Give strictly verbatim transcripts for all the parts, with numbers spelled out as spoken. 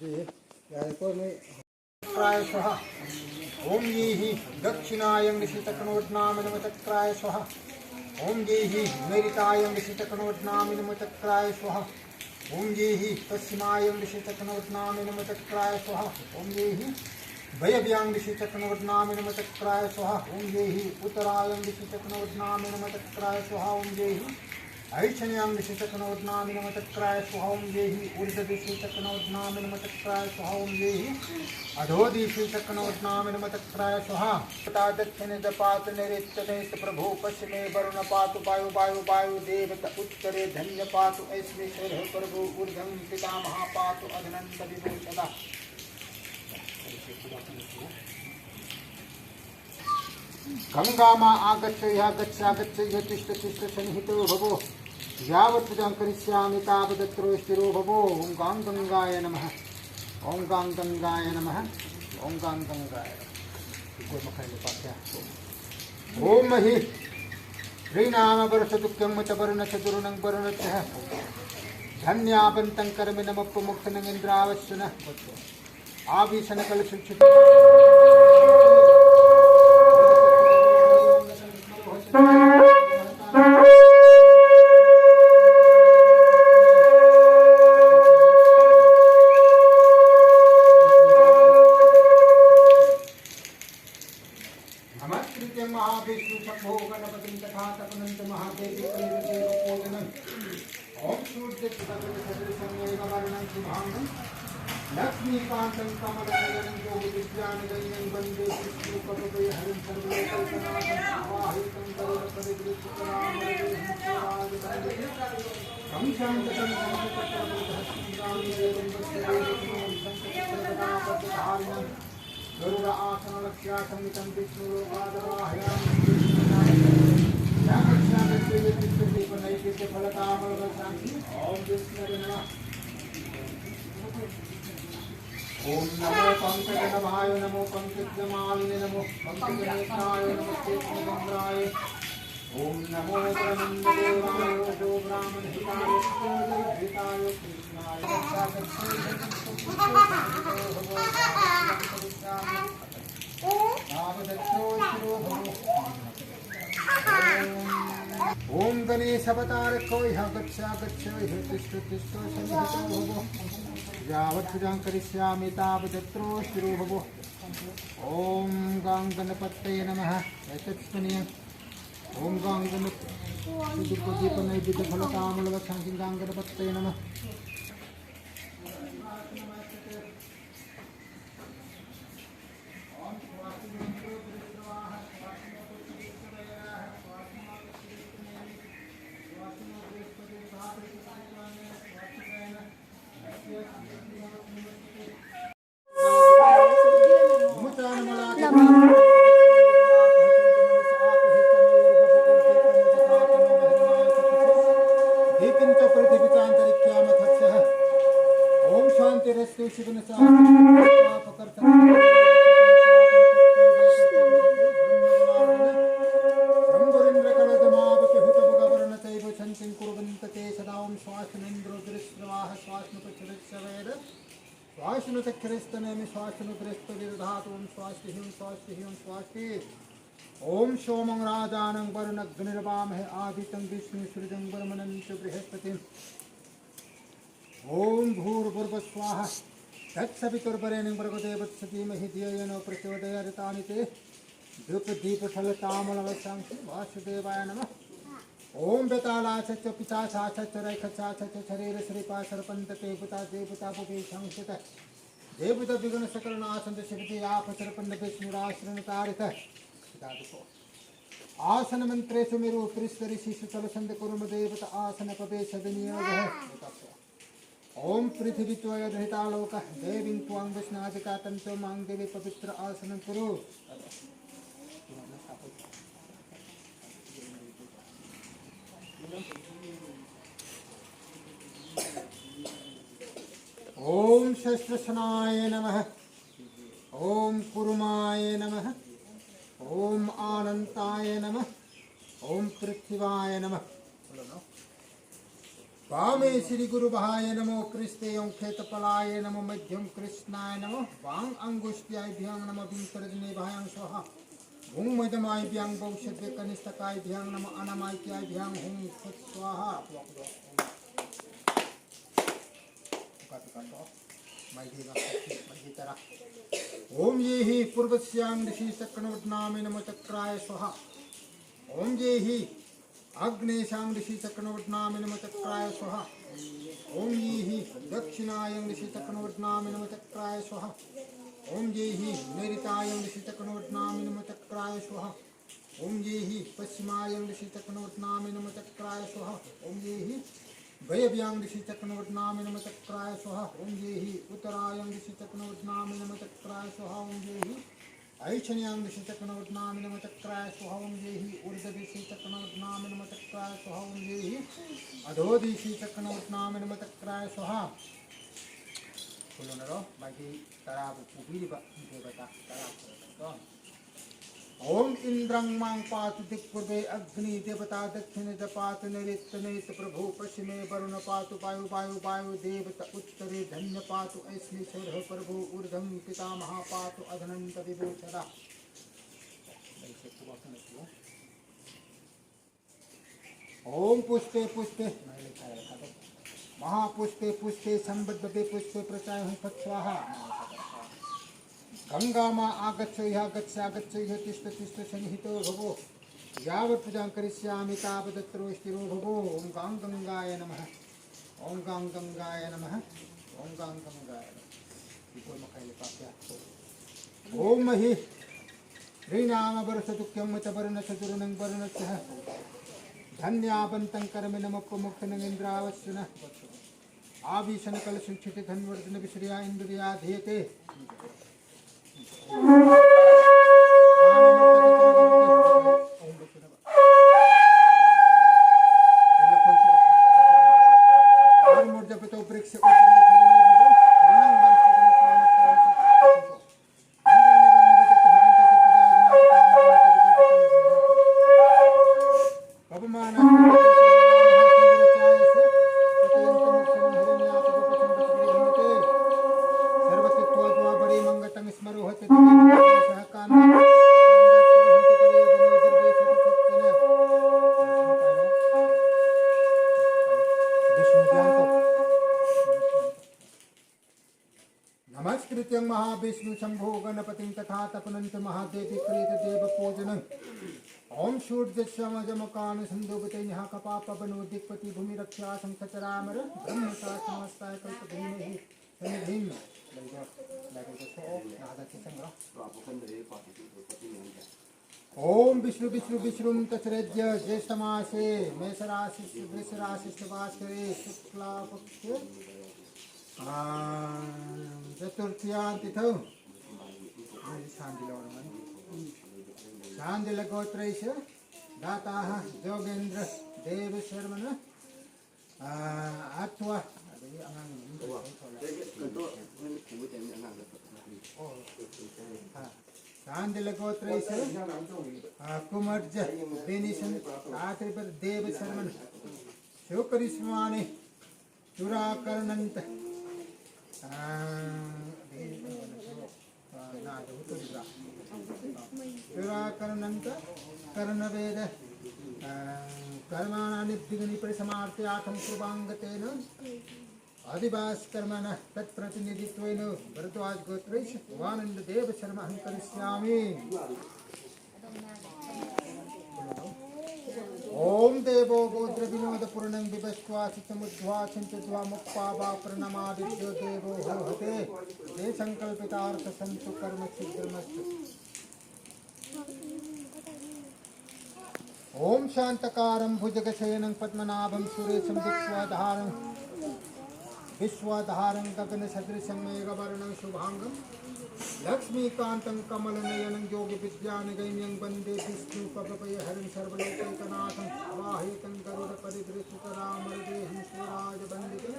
ꯌꯥꯔꯦꯀꯣ, ꯅꯣꯏ꯫ ꯆꯀ꯭ꯔꯥꯌ ꯁ꯭ꯋꯥꯍꯥ꯫ ॐ येहि दक्षिणायं दिशि चक्रणोर्ध्नामिदं चक्राय स्वाहा। ॐ येहि नैऋतायं दिशि चक्रणोर्ध्नामिदं चक्राय स्वाहा। ॐ येहि पश्चिमायं दिशि चक्रणोर्ध्नामिदं चक्राय स्वाहा। ॐ येहि वायव्यां दिशि चक्रणोर्ध्नामिदं चक्राय स्वाहा। ॐ येहि उत्तरायं दिशि चक्रणोर्ध्नामिदं चक्राय स्वाहा। ॐ येहि ऐच्छन्यां दिशि चक्रणोर्ध्नामिदं चक्राय स्वाहा। ॐ येहि ऊर्ध्वदिशि चक्रणोर्ध्नामिदं चक्राय स्वाहा। ॐ येहि अधोदिशि चक्रणोर्ध्नामिदं चक्राय स्वाहा। तथा दक्षिणे च पातु नैऋत्य नैऋत्य प्रभो पश्चिमे वरुण पातु वायु वायु वायु देवता उत्तरे धन्य पातु ऐस्मे शैलः प्रभो ऊर्ध्वं पितामहा पातु अधनन्त विभूषदा। गंगा माँ आगच्छ, आगच्छ, आगच्छ, तिष्ठ, तिष्ठ, सन्निहितो भव। यावत् पूजां करिष्यामि तावदत्र स्थिरो भव। ॐ गं गंगाय नमः। ॐ गं गंगाय नमः। ॐ गं गंगाय नमः। ॐ महि श्रीनाम वर्ष दुःखं मत वरुण च दुरुणं वरुण च। धन्यावन्तं कर्मिणमप्पमोक्षणं इन्द्रावस्सुन। आभीषण कलश नमस्कृत्य महाविष्णु शंभो गणपतिं तथा तपनं च महादेवी पूजनं। ॐ सूर्यचन्द्रसदृशमेव वर्णं शुभाङ्गं लक्ष्मीकान्तं कमलनयनं योगिविद्यानिलयं वन्दे विष्णु पदवे हरिं सर्वलोकैकनाथं शिवाहितं करुणपरिवृत्तकरामरवेहं शिवाय वन्दे। तं शान्तकं शान्तचक्रवृद्धस्तं रामं देवं वत्सदेवसुतं शङ्खचक्रगदापद्मधारिणं गरुडासनलक्ष्यासन्नितं विष्णुलोकादवाहयामि। ॐ विष्णवे नमः। ॐ नमो पङ्कजनभाय नमो पङ्कजमालिने नमो पङ्कजनेत्राय नमो कृष्णचन्द्राय। ॐ नमो ब्रह्मदेवाय ॐ ब्राह्मणहिताय। ॐ गणेशावतारको इह गच्छ गच्छ इह तिष्ठ तिष्ठ सन्निहितो भव। यावत् पूजां करिष्यामि तावदत्रो स्थिरो भव। ॐ गं गणपतये नमः। एतत् स्मरणीयम्। ॐ गं गणपतये नमः। दीपदीपनैवेद्यफलताम्बूलवत्साङ्किं गं गणपतये नमः। ॐ शान्तिरस्तु। शिवनसापकर्तन शम्बुरिन्द्रकलदमावति हुतभुगवर्णचैव शन्तिं कुर्वन्त ते सदा। ॐ स्वास्मिनिन्द्रो दृष्ट्वाः स्वास्मपक्षदक्षवेद स्वास्नु चक्षुरिस्तनेमि स्वास्नु बृहस्पतिर्धातु। ॐ स्वास्ति ह्यूं स्वास्ति ह्यूं स्वास्ति। ॐ सोमं राजानं वरुणग्निर्वामहे आदित्यं विष्णुं सूर्यं वरुणमनन्तं बृहस्पतिम्। ॐ भूर्भुवः स्वाहा तत्सवितुर्वरेण्यं भर्गो देवस्य धीमहि धियो यो नः प्रचोदयात्। तानि ते धूपदीपफलताम्बूलवत्साङ्किं वासुदेवाय नमः। ॐ वेतालासश्च पिशाचासश्च रैक्षसासश्च शरीरसरीपा सर्पन्त ते भूता देवता भूतेशांश्च ते भूता विघ्नस्करणासन्तु शिवते यापसर्पन्त विष्णुरासनं तारित। आसनमन्त्रेषु मेरु पृष्ठ ऋषिषु चलसन्ति कुर्म देवता आसनपदेशविनियोगः। ॐ पृथिवी त्वया रहिता लोकः देवीं त्वां विष्णुनादिका तन्तो मां देवी पवित्र आसनं कुरु। ॐ शस्त्रसेनाय नमः। ॐ कुरुमाय नमः। ॐ अनन्ताय नमः। ॐ पृथिवाय नमः। वामे श्री गुरु भाय नमो कृष्टे ओंखेत पलाय नमो मध्यम कृष्णाय नमो वांग अंगुष्टियाय भ्यां नमो विंग तर्जने भायां स्वाहा। भूंग मध्यम आय भ्यां बहु सद्वे कनिष्ठ काय भ्यां नमो अनमाय कियाय भ्यां हुं फुट स्वाहा। ओम ये ही पूर्वस्यांग दिशि चक्रनवत नामे नमो चक्राय स्वाहा। ओम ये ही आग्नेयस्यांग दिशि चक्रनवत नामे नमो चक्राय स्वाहा। ओम ये ही दक्षिणायं दिशि चक्रनवत नामे नमो चक्राय स्वाहा। ओम ये ही नैऋतायं दिशि चक्रनवत नामे नमो चक्राय स्वाहा। ओम ये ही पश्चिमायं दिशि चक्रनवत नामे नमो चक्राय स्वाहा। ओम ये ही भयव्यांग दिशि चक्रनवत नामे नमो चक्राय स्वाहा। ओम ये ही उत्तरायं दिशि चक्रनवत नामे नमो चक्राय स्वाहा। ओम ये ही ऐशन्यांग दिशि चक्रनवत नामे नमो चक्राय स्वाहा। ओम ये ही ऊर्ध दिशि चक्रनवत नामे नमो चक्राय स्वाहा। ओम ये ही अधो दिशि चक्रनवत नामे नमो चक्राय स्वाहा꯫ ꯈꯨꯔꯨꯝꯅꯔꯣ, ꯃꯥꯏꯀꯩ ꯇꯔꯥꯕꯨ ꯄꯨꯕꯤꯔꯤꯕ ꯗꯦꯕꯇꯥ ꯇꯔꯥ ꯈꯨꯔꯨꯝꯅꯔꯣ꯫ ॐ इन्द्रं मां पातु दिक्पूर्वे अग्नि देवता दक्षिणे च पातु नैऋत्य नैत प्रभु पश्चिमे वरुण पातु वायु वायु वायु देवता उत्तरे धन्य पातु अस्मि सर्व प्रभु ऊर्ध्वं पितामह पातु अधनन्त विभूषदा। ॐ पुष्पे पुष्पे महापुष्पे पुष्पे संबद्धे पुष्पे प्रचाय हूँ फट स्वाहा। गंगा माँ आगच्छ इह आगच्छ आगच्छ इह तिष्ठ तिष्ठ सन्निहितो भवो। यावत् पूजां करिष्यामि तावदत्रो स्थिरो भवो। ॐ गां गंगाय नमः। ॐ गां गंगाय नमः। ॐ गां गंगाय नमः। ॐ महि ह्रीणामवरुषदुःखं मत वरुणसदुरुणं वरुणस्यः। धन्यावन्तं कर्मिणमुपमुक्तनं इन्द्रावस्सुनः। आवीशनकलसुच्छितिधन्वर्धनविश्रिया इन्द्रिया धीयते। विष्णु ध्यान करो। नमस्कृत्यं महाविष्णु शंभो गणपतिं तथा तपनंत महादेवी कृत देव पूजनं। ओम सूर्यस्यमजमकान संदोबते निहा कपापवनो दिक्पति भूमि रक्षा संसचरामर ब्रह्म शासनस्ताय कल्पधीमहि सन्निधिं। ओम विष्णु विष्णु विष्णुम तचरज्य ज्येष्ठ मासे मेष राशि वृष राशि वासरे शुक्ला पक्ष चतुर्थ्यां तिथौ शांति गोत्रैश दाताः जोगेंद्र देव शर्मन ꯑꯥ, ꯑꯊ꯭ꯋꯥ, ꯑꯗꯒꯤ ꯑꯉꯥꯡ ꯃꯃꯤꯡ ꯀꯩ ꯀꯩ ꯊꯣꯛꯂꯦ? ꯀꯩꯅꯣ, ꯅꯣꯏꯅ ꯄꯨꯕ ꯇꯥꯏꯃꯤꯡ ꯑꯉꯥꯡꯗ ꯐꯖꯅ ꯍꯪꯉꯤ꯫ ꯑꯣ꯫ ꯑꯥ, ꯆꯥꯟꯗꯦꯂ ꯒꯣꯇ꯭ꯔꯩꯁꯦ, ꯑꯥ, ꯀꯨꯃꯥꯔꯖ ꯕꯦꯅꯤꯁꯟ ꯇꯥꯇ꯭ꯔꯤꯄꯗ ꯗꯦꯕ ꯁꯔꯃꯟ ꯁꯨꯀꯔꯤꯁ꯭ꯋꯥꯅꯤ ꯆꯨꯔꯥꯀꯔꯅꯟꯇ, ꯑꯥ, ꯑꯗꯒꯤ ꯀꯩꯅꯣꯁꯨ, ꯆꯨꯔꯥꯀꯔꯅꯟꯇ ꯀꯔꯅꯕꯦꯗ ꯀꯔꯃꯥꯅꯥ ꯅꯤꯕ꯭ꯗꯤꯒꯅꯤ ꯄꯔꯤꯁꯃꯥꯔꯊ꯭ꯌꯥ ꯊꯝ ꯀ꯭ꯔꯨಪಾಂಗತೇನ ಆದಿವಾಸಿ ಕರ್ಮನ ತತ್ಪ್ರತಿನಿಧಿತ್ವೇನ ಭರದ್ವಾಜ ಗೋತ್ರೈಷ ವಾನಂದ ದೇವ ಶರ್ಮ ಅಹಂ ಕರಿಷ್ಯಾಮಿ. ಓಂ ದೇವೋ ಗೋತ್ರ ವಿನೋದ ಪುರಣಂ ವಿಭಸ್ತ್ವಾ ಚಿತ್ತಮುದ್ವಾ ಚಿಂತಿತ್ವಾ ಮುಕ್ಪಾವಾ ಪ್ರಣಮಾದಿತ್ಯೋ ದೇವೋ ಹೋಹತೆ. ತೇ ಸಂಕಲ್ಪಿತಾರ್ಥ ಸಂತು ಕರ್ಮ ಸಿದ್ಧಮಸ್ತು. ಓಂ ಶಾಂತಕಾರಂ ಭುಜಗಶಯನಂ ಪದ್ಮನಾಭಂ ಸುರೇಶಂ ವಿಶ್ವಧಾರಂ ವಿಶ್ವಧಾರಂ ಗಗನ ಸದೃಶಂ ಮೇಘವರ್ಣಂ ಶುಭಾಂಗಂ ಲಕ್ಷ್ಮೀಕಾಂತಂ ಕಮಲನಯನಂ ಯೋಗಿ ವಿದ್ಯಾನಿಗಮ್ಯಂ ವಂದೇ ವಿಷ್ಣು ಪವಭಯ ಹರಿಂ ಸರ್ವಲೋಕೈಕನಾಥಂ. ಅವಾಹೇತಂ ಗರುಡ ಪರಿದೃಶ್ಯ ರಾಮರದೇಹಂ ಶಿವರಾಜ ವಂದಿತಂ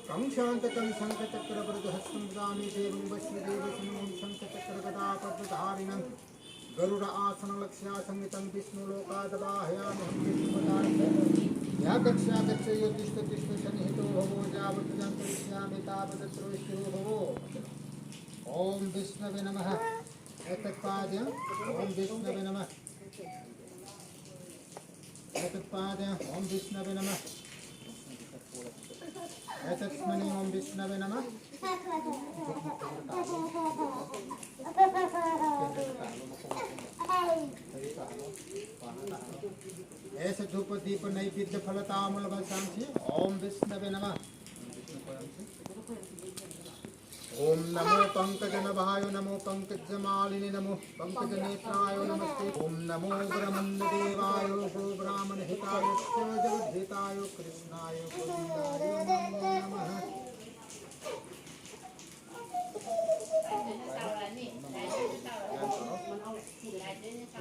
ಕಂಸಾಂತಕಂ ಶಂಖಚಕ್ರವರದಹಸ್ತಂ ಸದಾ ಮೇ ದೇವಂ ವಶ್ಯದೇವ ಸಿಂಹಂ ಶಂಖಚಕ್ರಗದಾಪದ್ಮಧಾರಿಣಂ ಗರುಡ ಆಸನ ಲಕ್ಷ್ಯಾಸಂಹಿತಂ ವಿಷ್ಣು ಲೋಕಾದವಾಹಯಾಮಹಂ ವಿಷ್ಣುಪದಾರ್ಥ ಯಾಗಚ್ಛಾಗಚ್ಛ ಯೋತಿಷ್ಠ ತಿಷ್ಠ ಸನ್ನಿಹಿತೋ ಭವೋ ಯಾವತ್ ಕರಿಷ್ಯಾಮಿ ತಾವದತ್ರೋಷ್ಠಿರೋ ಭವೋ. ಓಂ ವಿಷ್ಣವೇ ನಮಃ. ಏತತ್ಪಾದ ಓಂ ವಿಷ್ಣವೇ ನಮಃ. ಏತತ್ಪಾದ ಓಂ ವಿಷ್ಣವೇ ನಮಃ. विष्णवे नमः। ऐसे धूप दीप नैवेद्य फलतामूल बसांसि। ओम विष्णवे नमः। ओम नमो पंकज नभाय, नमो पंकज मालिनी, नमो पंकज नेत्राय नमस्ते। ओम नमो ब्रह्मण्य देवाय, गो ब्राह्मण हिताय, जगत हिताय, कृष्णाय गोविंदाय नमो नमः।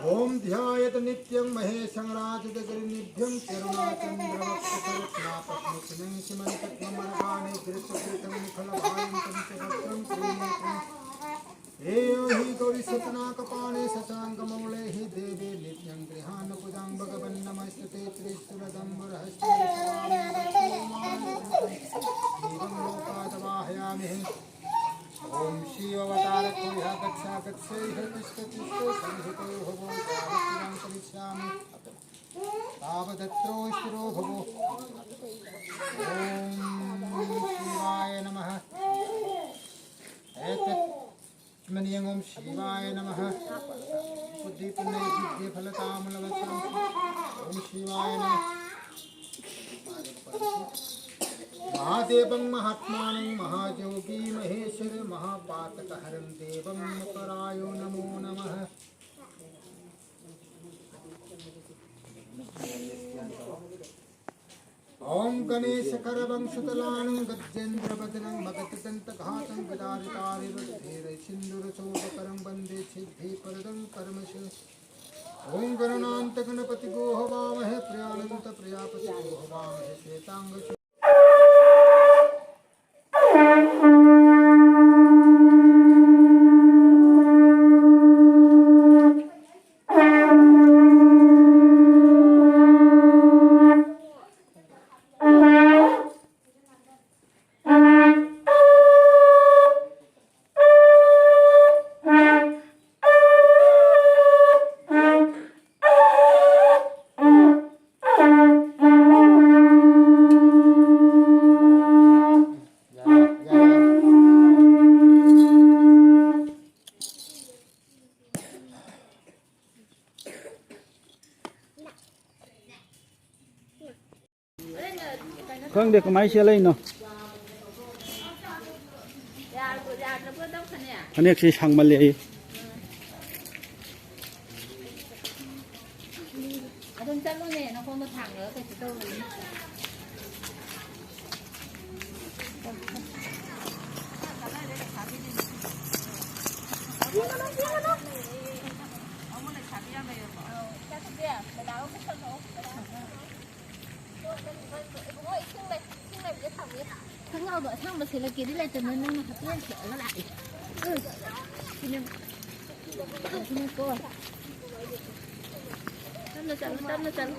ओम ध्यायत नित्यं महेशं राजगजगणनिभ्यं करुणाचंद्रवक्षसरत्नापद्मसुनं सुमनपद्ममर्गाने गृहीतगृहीतं मुखलभायं पंचवक्त्रं त्रिनेत्रं। यो हि गौरी सतनाकपाणे शशांकमौलेहि देवे नित्यं गृहाण पूजां भगवन् नमस्तुते त्रिशूलदम्बरहस्तं लोकादवाहयामि। ओम शिव अवतार को यह गच्छा गच्छे है तिष्ठ तिष्ठ संहितो भवो तावत्यां करिष्यामि तावदत्रो स्थिरो भवो। ओम शिवाय नमः। एतत् मनीयं ओम शिवाय नमः। उद्दीपने विद्ये फलतामलवचन ओम शिवाय नमः। महादेवं महात्मानं महायोगी महेश्वर महापातकहरं देवं मकराय नमो नमः। ओम गणेशकरवं सुतलानं गजेन्द्रवदनं मगधदन्तघातं गदारितारिवरधीरसिन्दूरशोभकरं वन्दे सिद्धिप्रदं परमशिवं। ओम गणनान्त गणपति गो हवामहे प्रियानन्त प्रजापति गो हवामहे श्वेतांग ꯈꯪꯗꯦ ꯀꯃꯥꯏꯅ ꯁꯦꯠꯂꯛꯏꯅꯣ꯫ ꯐꯅꯦꯛꯁꯤ ꯁꯥꯡꯃꯜꯂꯦ ꯑꯩ꯫ ꯑꯗꯨꯝ ꯆꯠꯂꯣꯅꯦ, ꯅꯈꯣꯡꯗꯣ ꯊꯥꯡꯉꯒ ꯀꯩꯁꯨ ꯇꯧꯔꯣꯏꯅꯦ꯫ ꯈꯣꯡꯒ꯭ꯔꯥꯎꯗꯣ ꯑꯁꯥꯡꯕ ꯁꯦꯠꯂꯛꯀꯦꯗꯤ ꯂꯩꯇꯅ ꯅꯪꯅ ꯍꯥꯞꯄꯦꯟ ꯁꯦꯠꯂꯒ ꯂꯥꯛꯑꯦ꯫ ꯎꯝ꯫ ꯁꯤꯅꯦ꯫ ꯁꯤꯅꯦꯀꯣ꯫ ꯇꯞꯅ ꯆꯠꯂꯨ, ꯇꯞꯅ ꯆꯠꯂꯨ꯫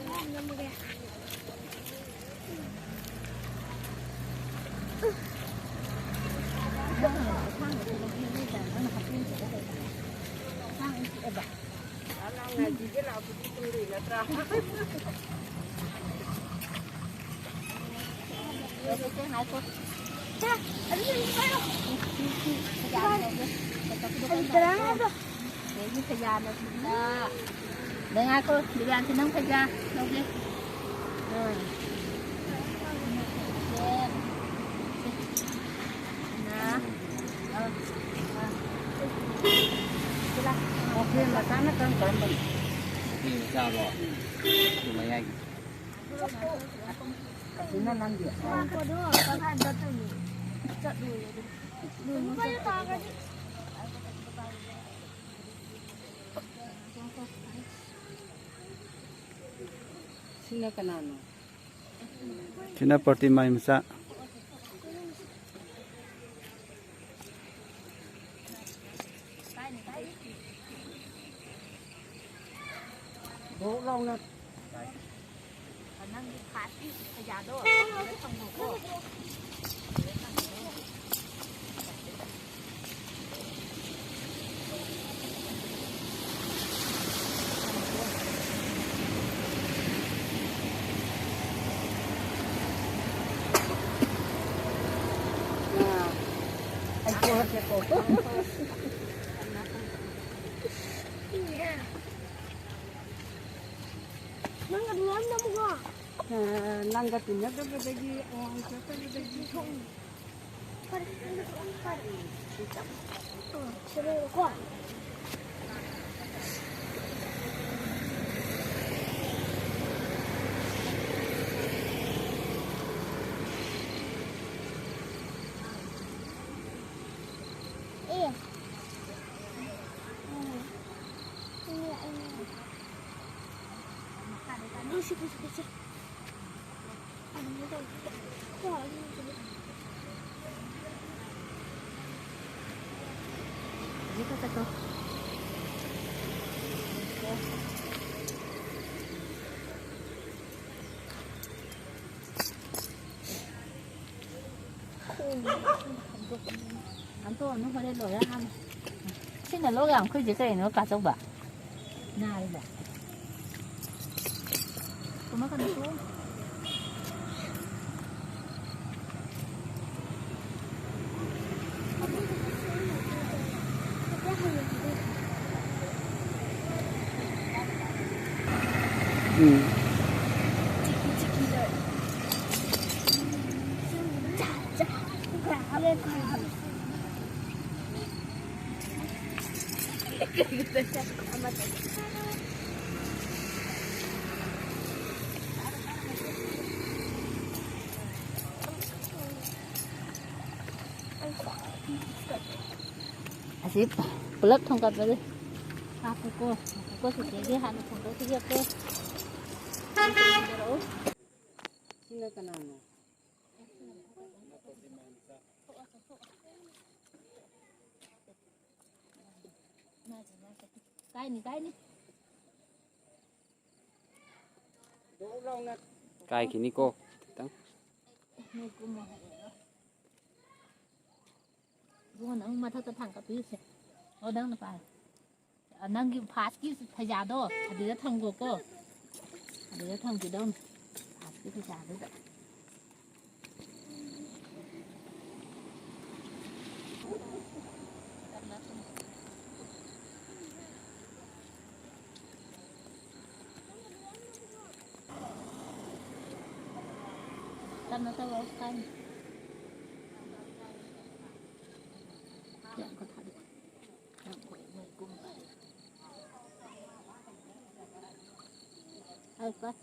ꯉꯥꯏꯈꯣ, ꯗꯤꯕ꯭ꯌꯥꯟꯁꯤ ꯅꯪ ꯐꯩꯖꯥ ꯂꯧꯒꯦ꯫ ꯎꯝ꯫ ꯅ, ꯑ, ꯑ꯫ ꯁꯤ ꯂꯥꯎ꯫ ꯃꯆꯥꯅ ꯀꯔꯝ ꯀꯔꯝꯕꯅꯣ? ꯅꯨꯄꯤ ꯃꯆꯥꯔꯣ? ꯑꯗꯨ ꯃꯌꯥꯏꯒꯤ꯫ ꯑꯁꯤꯅ ꯅꯪꯒꯤ꯫ ꯁꯤꯅ ꯀꯅꯥꯅꯣ? ꯁꯤꯅ ꯄ꯭ꯔꯣꯇꯤꯃꯥꯏ ꯃꯆꯥ꯫ ꯕꯣꯛ ꯂꯥꯎꯅ꯫ ꯅꯪꯒꯤ ꯐꯥꯁꯀꯤ ꯄꯩꯁꯥꯗꯣ ꯂꯣꯏ ꯊꯝꯃꯣꯀꯣ꯫ ꯑꯥ, ꯑꯩ ꯄꯣꯔꯛꯀꯦꯀꯣ꯫ ꯅꯪ ꯑꯗꯨ ꯌꯥꯝ ꯅꯝꯃꯨꯀꯣ꯫ ꯅꯪꯒ ꯇꯤꯟꯅꯗꯕꯗꯒꯤ, ꯑꯋꯥꯡ ꯆꯠꯇꯕꯗꯒꯤ꯫ ꯍꯥꯝꯇꯣꯛꯑꯅꯨ, ꯍꯣꯔꯦꯟ ꯂꯣꯏꯔ ꯍꯥꯝꯃꯨ꯫ ꯁꯤꯅ ꯂꯣꯛ ꯌꯥꯝ ꯈꯨꯏꯁꯦ ꯀꯩꯅꯣ, ꯀꯥꯆꯧꯕ? ꯅꯥꯔꯤꯕ? ꯀꯨꯝꯃꯛꯀꯅꯨ, ꯀꯨꯝꯃꯛꯀꯅꯨ꯫ ꯎꯝ꯫ ꯑꯁꯤ ꯄꯨꯂꯞ ꯊꯣꯡꯒꯠꯄꯁꯦ ꯍꯥꯞꯄꯨꯀꯣ꯫ ꯉꯥꯏꯈꯣꯀꯣ, ꯆꯤꯆꯦꯒꯤ ꯍꯥꯟꯅ ꯊꯣꯡꯗꯣꯛꯈꯤꯒꯦꯀꯣ꯫ ꯁꯤꯅ ꯀꯅꯥꯅꯣ? ꯀꯥꯏꯅꯤ, ꯀꯥꯏꯅꯤ꯫ ꯀꯥꯏꯈꯤꯅꯤꯀꯣ ꯈꯤꯇꯪ꯫ ꯅꯣꯏ ꯀꯨꯝꯃꯣ ꯍꯥꯏꯔꯛꯑꯣ꯫ ꯏꯕꯨꯡꯉꯣ, ꯅꯪ ꯃꯊꯛꯇ ꯊꯥꯡꯒꯠꯄꯤꯔꯨꯁꯦ꯫ ꯑꯣ, ꯅꯪꯅ ꯄꯥꯏ꯫ ꯅꯪꯒꯤ ꯐꯥꯁꯀꯤ ꯐꯩꯖꯥꯗꯣ ꯑꯗꯨꯗ ꯊꯝꯈꯣꯀꯣ꯫ ꯑꯗꯨꯗ ꯊꯝꯈꯤꯗꯧꯅꯤ꯫ ꯐꯥꯁꯀꯤ ꯐꯩꯖꯥꯗꯨꯗ꯫ ꯀꯩꯅꯣ ꯇꯧꯔꯣ, ꯀꯥꯏꯅ꯫ ꯌꯥꯝ ꯀꯟ ꯊꯥꯗꯣꯛꯑꯣ꯫ ꯌꯥꯝ ꯀꯨꯏ ꯃꯣꯏ ꯀꯨꯝꯕ ꯍꯥꯏ꯫ ꯍꯥꯏ, ꯀꯥꯏ꯫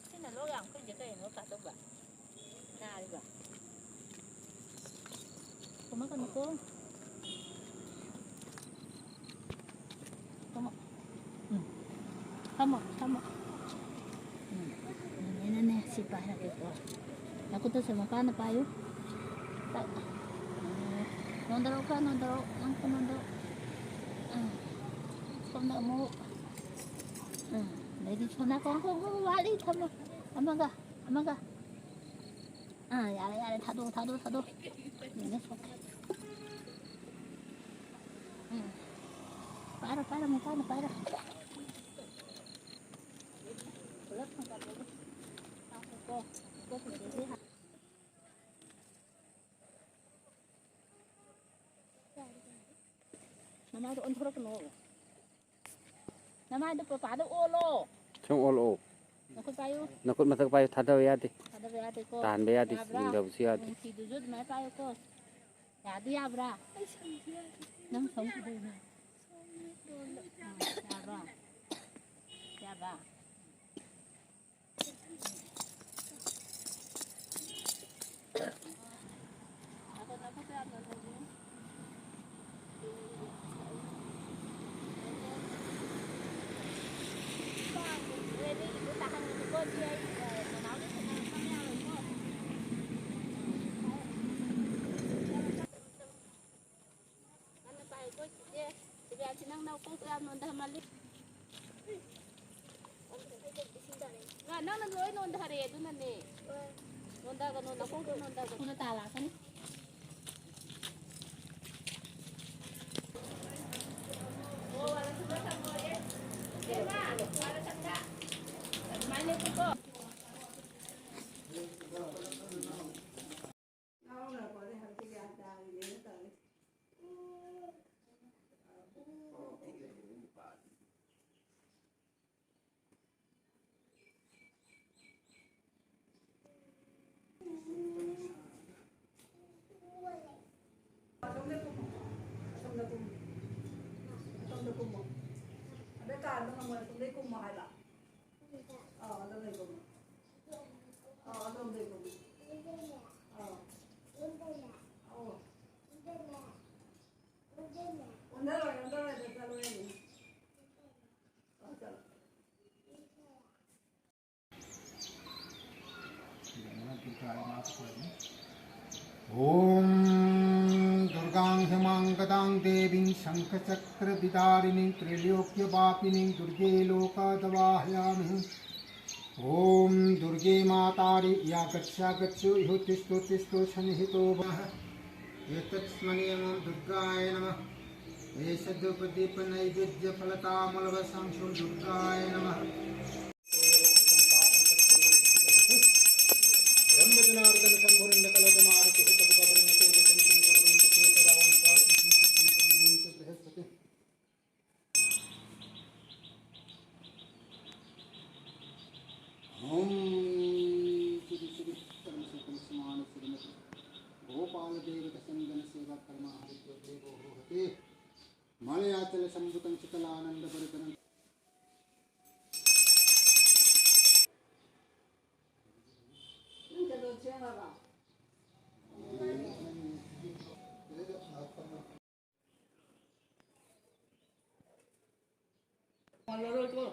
ꯁꯤꯅ ꯂꯣꯛ ꯌꯥꯝ ꯀꯨꯏꯁꯦ ꯀꯩꯅꯣ, ꯀꯥꯆꯧꯕ? ꯅꯥꯔꯤꯕ? ꯀꯨꯝꯃꯛꯀꯅꯨꯀꯣ꯫ ꯐꯝꯃꯣ꯫ ꯎꯝ꯫ ꯐꯝꯃꯣ, ꯐꯝꯃꯣ꯫ ꯎꯝ꯫ ꯅꯦꯅꯦꯅꯅꯦ ꯁꯤ ꯄꯥꯏꯔꯒꯦꯀꯣ꯫ ꯅꯈꯨꯠꯇꯨꯁꯨ ꯃꯄꯥꯅ ꯄꯥꯏꯌꯨ꯫ ꯇꯛ꯫ ꯎꯝ꯫ ꯅꯣꯟꯗꯔꯛꯑꯣ, ꯈꯔ ꯅꯣꯟꯗꯔꯛꯑꯣ꯫ ꯅꯪ ꯈꯔ ꯅꯣꯟꯗꯔꯛꯑꯣ꯫ ꯎꯝ꯫ ꯁꯣꯝꯗ ꯑꯃꯨꯛ꯫ ꯎꯝ꯫ ꯑꯗꯩꯗꯤ ꯁꯣꯝ ꯅꯥꯀꯣꯡ, ꯈꯣꯡ, ꯈꯣꯡ, ꯋꯥꯠꯂꯤ, ꯊꯝꯃꯣ꯫ ꯑꯃꯒ, ꯑꯃꯒ꯫ ꯑꯥ, ꯌꯥꯔꯦ, ꯌꯥꯔꯦ, ꯊꯥꯗꯣꯛꯑꯣ, ꯊꯥꯗꯣꯛꯑꯣ, ꯊꯥꯗꯣꯛꯑꯣ꯫ ꯎꯝ, ꯁꯣꯛꯀꯦ꯫ ꯎꯝ꯫ ꯄꯥꯏꯔꯣ, ꯄꯥꯏꯔꯣ, ꯃꯄꯥꯅ ꯄꯥꯏꯔꯣ꯫ ꯄꯨꯂꯞ ꯊꯥꯡꯒꯠꯂꯣ꯫ ꯉꯥꯏꯈꯣꯀꯣ꯫ ꯅꯃꯥꯏꯗꯣ ꯑꯣꯟꯊꯣꯔꯛꯀꯅꯣ꯫ ꯅꯃꯥꯏꯗꯣ ꯄꯄꯥꯗ ꯑꯣꯜꯂꯣ꯫ ꯁꯨꯝ ꯑꯣꯜꯂꯛꯑꯣ꯫ ꯅꯈꯨꯠ ꯄꯥꯏꯌꯨ꯫ ꯅꯈꯨꯠ ꯃꯊꯛ ꯄꯥꯏꯌꯨ, ꯊꯥꯗꯕ ꯌꯥꯗꯦ꯫ ꯊꯥꯗꯕ ꯌꯥꯗꯦꯀꯣ꯫ ꯇꯥꯍꯟꯕ ꯌꯥꯗꯦ, ꯌꯥꯕ꯭ꯔꯥ? ꯌꯨꯡꯗꯕꯁꯨ ꯌꯥꯗꯦ꯫ ꯎꯝ, ꯐꯤꯗꯨꯁꯨ ꯑꯗꯨꯃꯥꯏꯅ ꯄꯥꯏꯌꯨꯀꯣ꯫ ꯌꯥꯗꯤ ꯌꯥꯕ꯭ꯔꯥ? ꯅꯪ ꯁꯝ ꯀꯩꯗꯧꯔꯤꯅꯣ? ꯎꯝ, ꯌꯥꯕ꯭ꯔꯥ? ꯌꯥꯕ꯭ꯔꯥ? ꯉꯟꯅ ꯄꯥꯏꯌꯨꯀꯣ, ꯆꯤꯆꯦ꯫ ꯗꯤꯕꯤꯌꯥꯁꯤ, ꯅꯪ ꯅꯀꯣꯛꯇꯣ ꯌꯥꯝ ꯅꯣꯟꯊꯍꯟꯃꯜꯂꯤ꯫ ꯉꯥ, ꯅꯪꯅ ꯂꯣꯏ ꯅꯣꯟꯊꯔꯦ, ꯑꯗꯨꯅꯅꯦ꯫ ꯅꯣꯟꯊꯒꯅꯣ, ꯅꯀꯣꯛꯇꯣ ꯅꯣꯟꯊꯒꯅꯣ꯫ ꯊꯨꯅ ꯇꯥ ꯂꯥꯛꯀꯅꯤ꯫ ꯑꯣ, ꯋꯥꯂꯦꯀꯨꯝꯁꯂꯥꯝ ꯇꯝꯃꯣꯌꯦ꯫ ꯏꯕꯦꯝꯃ, ꯋꯥꯂꯦꯀꯨꯝꯁꯂꯥꯝ꯫ ꯑꯗꯨꯃꯥꯏꯅ ꯂꯦꯞꯄꯨꯀꯣ꯫ ꯉꯥꯎꯔꯕꯣ? ꯑꯩ ꯍꯧꯖꯤꯛ ꯒ꯭ꯌꯥꯟ ꯇꯥꯔꯤꯅꯦꯅ ꯇꯧꯔꯤ꯫ ꯑꯁꯣꯝꯗꯩ ꯀꯨꯝꯃꯣ ꯍꯥꯏꯕ꯫ ꯑꯥ, ꯑꯗꯣꯝꯗꯩ ꯀꯨꯝꯃꯣ꯫ ꯑꯥ, ꯑꯗꯣꯝꯗꯩ ꯀꯨꯝꯃꯣ꯫ ꯑꯥ꯫ ꯑꯧ꯫ ꯑꯣꯟꯊꯔꯣꯏ, ꯑꯣꯟꯊꯔꯣꯏ, ꯑꯗ ꯆꯠꯂꯣ ꯍꯥꯏꯅꯤ꯫ ꯑꯥ, ꯆꯠꯂꯣ꯫ ॐ दुर्गां क्षमां गदां देवीं शङ्खचक्रविधारिणीं त्रैलोक्यवापिनीं दुर्गे लोकदवाहयामि। ॐ दुर्गे मातारि या गच्छागच्छु इहो तिष्ठो तिष्ठो सन्निहितो भव। एतस्मै नमः दुर्गाय नमः। एष धूपदीपनैवेद्यफलतामलवसांशो दुर्गाय नमः। ब्रह्मजनार्दन शंभुरण्डकलजमारुति हितमुखवरुणकोटिसंशयकरवरुणकेतरावं स्वाति बृहस्पति। ॐ श्री श्री कर्मसुकम समान श्रीमती गोपाल देवता संगन सेवा कर्म हरिद्यो देवो होहते। मलयाचल संभुतं सकलानंद बरदनं। ꯈꯣꯡꯍꯜꯂꯔꯣꯏꯀꯣ꯫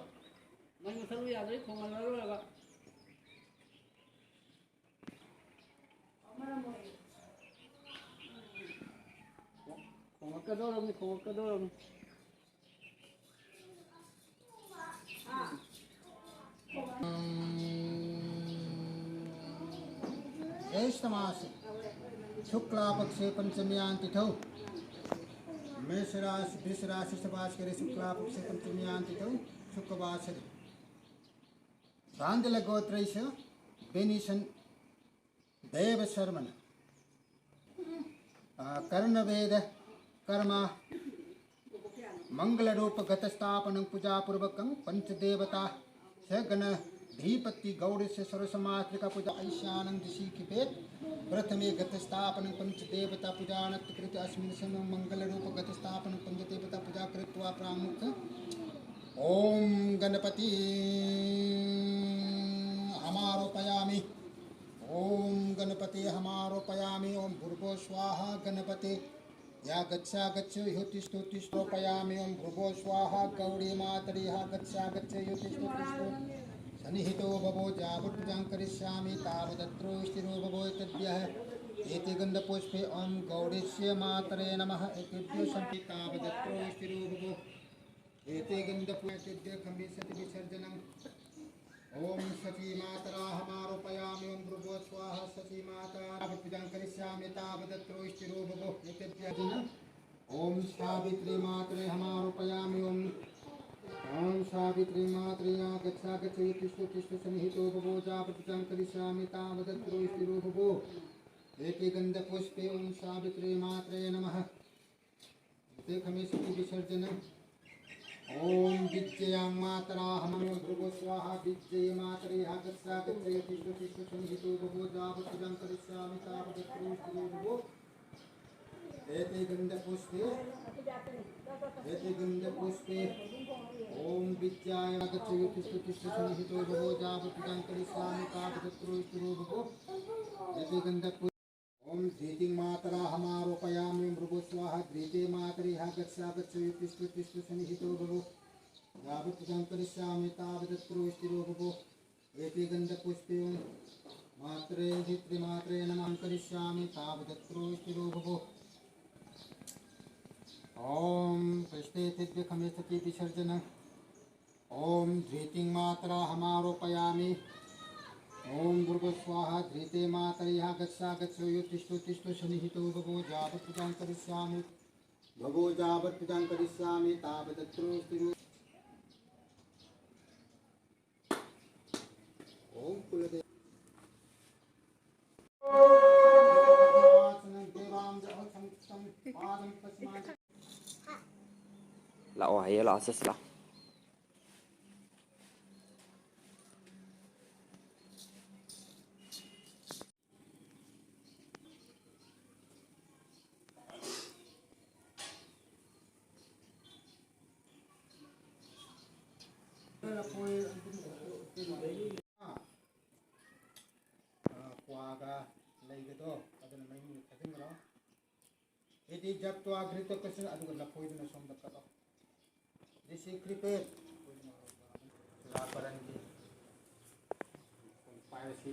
ꯃꯩ ꯃꯨꯊꯠꯂꯨ ꯌꯥꯗ꯭ꯔꯗꯤ ꯈꯣꯡꯍꯜꯂꯔꯣꯏꯕ꯫ ꯈꯣꯡꯉꯛꯀꯗꯧꯔꯕꯅꯤ, ꯈꯣꯡꯉꯛꯀꯗꯧꯔꯕꯅꯤ꯫ ज्येष्ठ मासे शुक्ला पक्षे पंचम्यां तिथौ। मेष राशि, वृष राशि से बात करें, शुक्ला पक्षे पंचम्यां तिथौ, शुक्रवासरे। चांदल गोत्रैष बेनिशन देव शर्मन। आ, कर्णवेद कर्मा मंगल रूप घट स्थापन पूजा पूर्वकं पंच देवता से गण धीपति गौरी से सरस मातृका पूजा ऐशानंद सीखिपेत। प्रथमे घट स्थापन पंच देवता पूजा अनत कृत अस्मिन समय मंगल रूप घट स्थापन पंच देवता पूजा कृत्वा प्रामुख ॐ गणपति हमारोपयामि। ॐ गणपति हमारोपयामि। ॐ भूर्भुवः स्वाहा गणपति। या गच्छागच्छ योतिष्ठोतिष्ठोपयामि। ॐ भूर्भुवः स्वाहा गौरी मातरि। या गच्छागच्छ योतिष्ठोतिष्ठो सन्निहितो भवो। यावत् पूजां करिष्यामि तावदत्र स्थिरो भवो। एतेभ्यः एते गन्धपुष्पे ॐ गौरीस्य मातरे नमः। एतेभ्यो सन्ति तावदत्र स्थिरो भवो। एते गन्धपुष्पे एतेभ्यः खमेष्यति विसर्जनम्। ॐ शची मातरा हमारोपयामि। ॐ भूर्भुवः स्वाहा शची माता। पूजां करिष्यामि तावदत्र स्थिरो भवो। एतेभ्यः जन ॐ सावित्री मातरे हमारोपयामि। ॐ ॐ सावित्री मातरे या गच्छागच्छ योतिष्ठोतिष्ठो सन्निहितो भवो। यावत् पूजां करिष्यामि तावदत्र स्थिरो भवो। एते गन्धपुष्पे ॐ सावित्री मातरे नमः। एते खमेष्यति विसर्जनम्। ॐ विद्यां मातरा हमारोपयामि। ॐ भूर्भुवः स्वाहा विद्ये मातरे। या गच्छागच्छ योतिष्ठोतिष्ठो सन्निहितो भवो। यावत् पूजां करिष्यामि तावदत्र स्थिरो भवो। एते गन्धपुष्पे एते गन्धपुष्पे ॐ विद्याय गच्छ योतिष्ठोतिष्ठो सन्निहितो भवो। यावत् पूजां करिष्यामि तावदत्र स्थिरो भवो। एते गन्धपुष्पे ॐ धृतिं मातरा हमारोपयामि। ॐ भूर्भुवः स्वाहा धृते मातरे। या गच्छागच्छ योतिष्ठोतिष्ठो सन्निहितो भवो। यावत् पूजां करिष्यामि तावदत्र स्थिरो भवो। एते गन्धपुष्पे ॐ मातरे धरित्रीमातरे नमः। करिष्यामि तावदत्र स्थिरो भवो। ॐ पृष्ठे तेभ्यः खमेष्यति विसर्जनम्। ॐ धृतिं मातरा हमारोपयामि। ॐ भूर्भुवः स्वाहा धृते मातरे। या गच्छागच्छ योतिष्ठोतिष्ठो सन्निहितो भवो। यावत् पूजां करिष्यामि भवो। यावत् पूजां करिष्यामि तावदत्र स्थिरो। ॐ कुलदेव Lak wah, ya lak asus lah. ꯀ꯭ꯋꯥꯒ ꯂꯩꯒꯗꯣ ꯑꯗꯨꯅ ꯃꯩ ꯃꯅꯨꯡꯗ ꯊꯥꯖꯤꯟꯈ꯭ꯔꯣ꯫ ꯏꯗꯤ ꯖꯞꯇ꯭ꯋꯥ ꯘ꯭ꯔꯤꯇꯀꯁꯨ ꯑꯗꯨꯒ ꯂꯐꯣꯏꯗꯨꯅ ꯁꯣꯝꯗ ꯀꯠꯂꯣ꯫ ꯗꯤꯁꯤ ꯀ꯭ꯔꯤꯄꯦꯠ ꯆꯨꯔꯥꯀꯔꯟꯒꯤ ꯄꯥꯏꯔꯁꯤ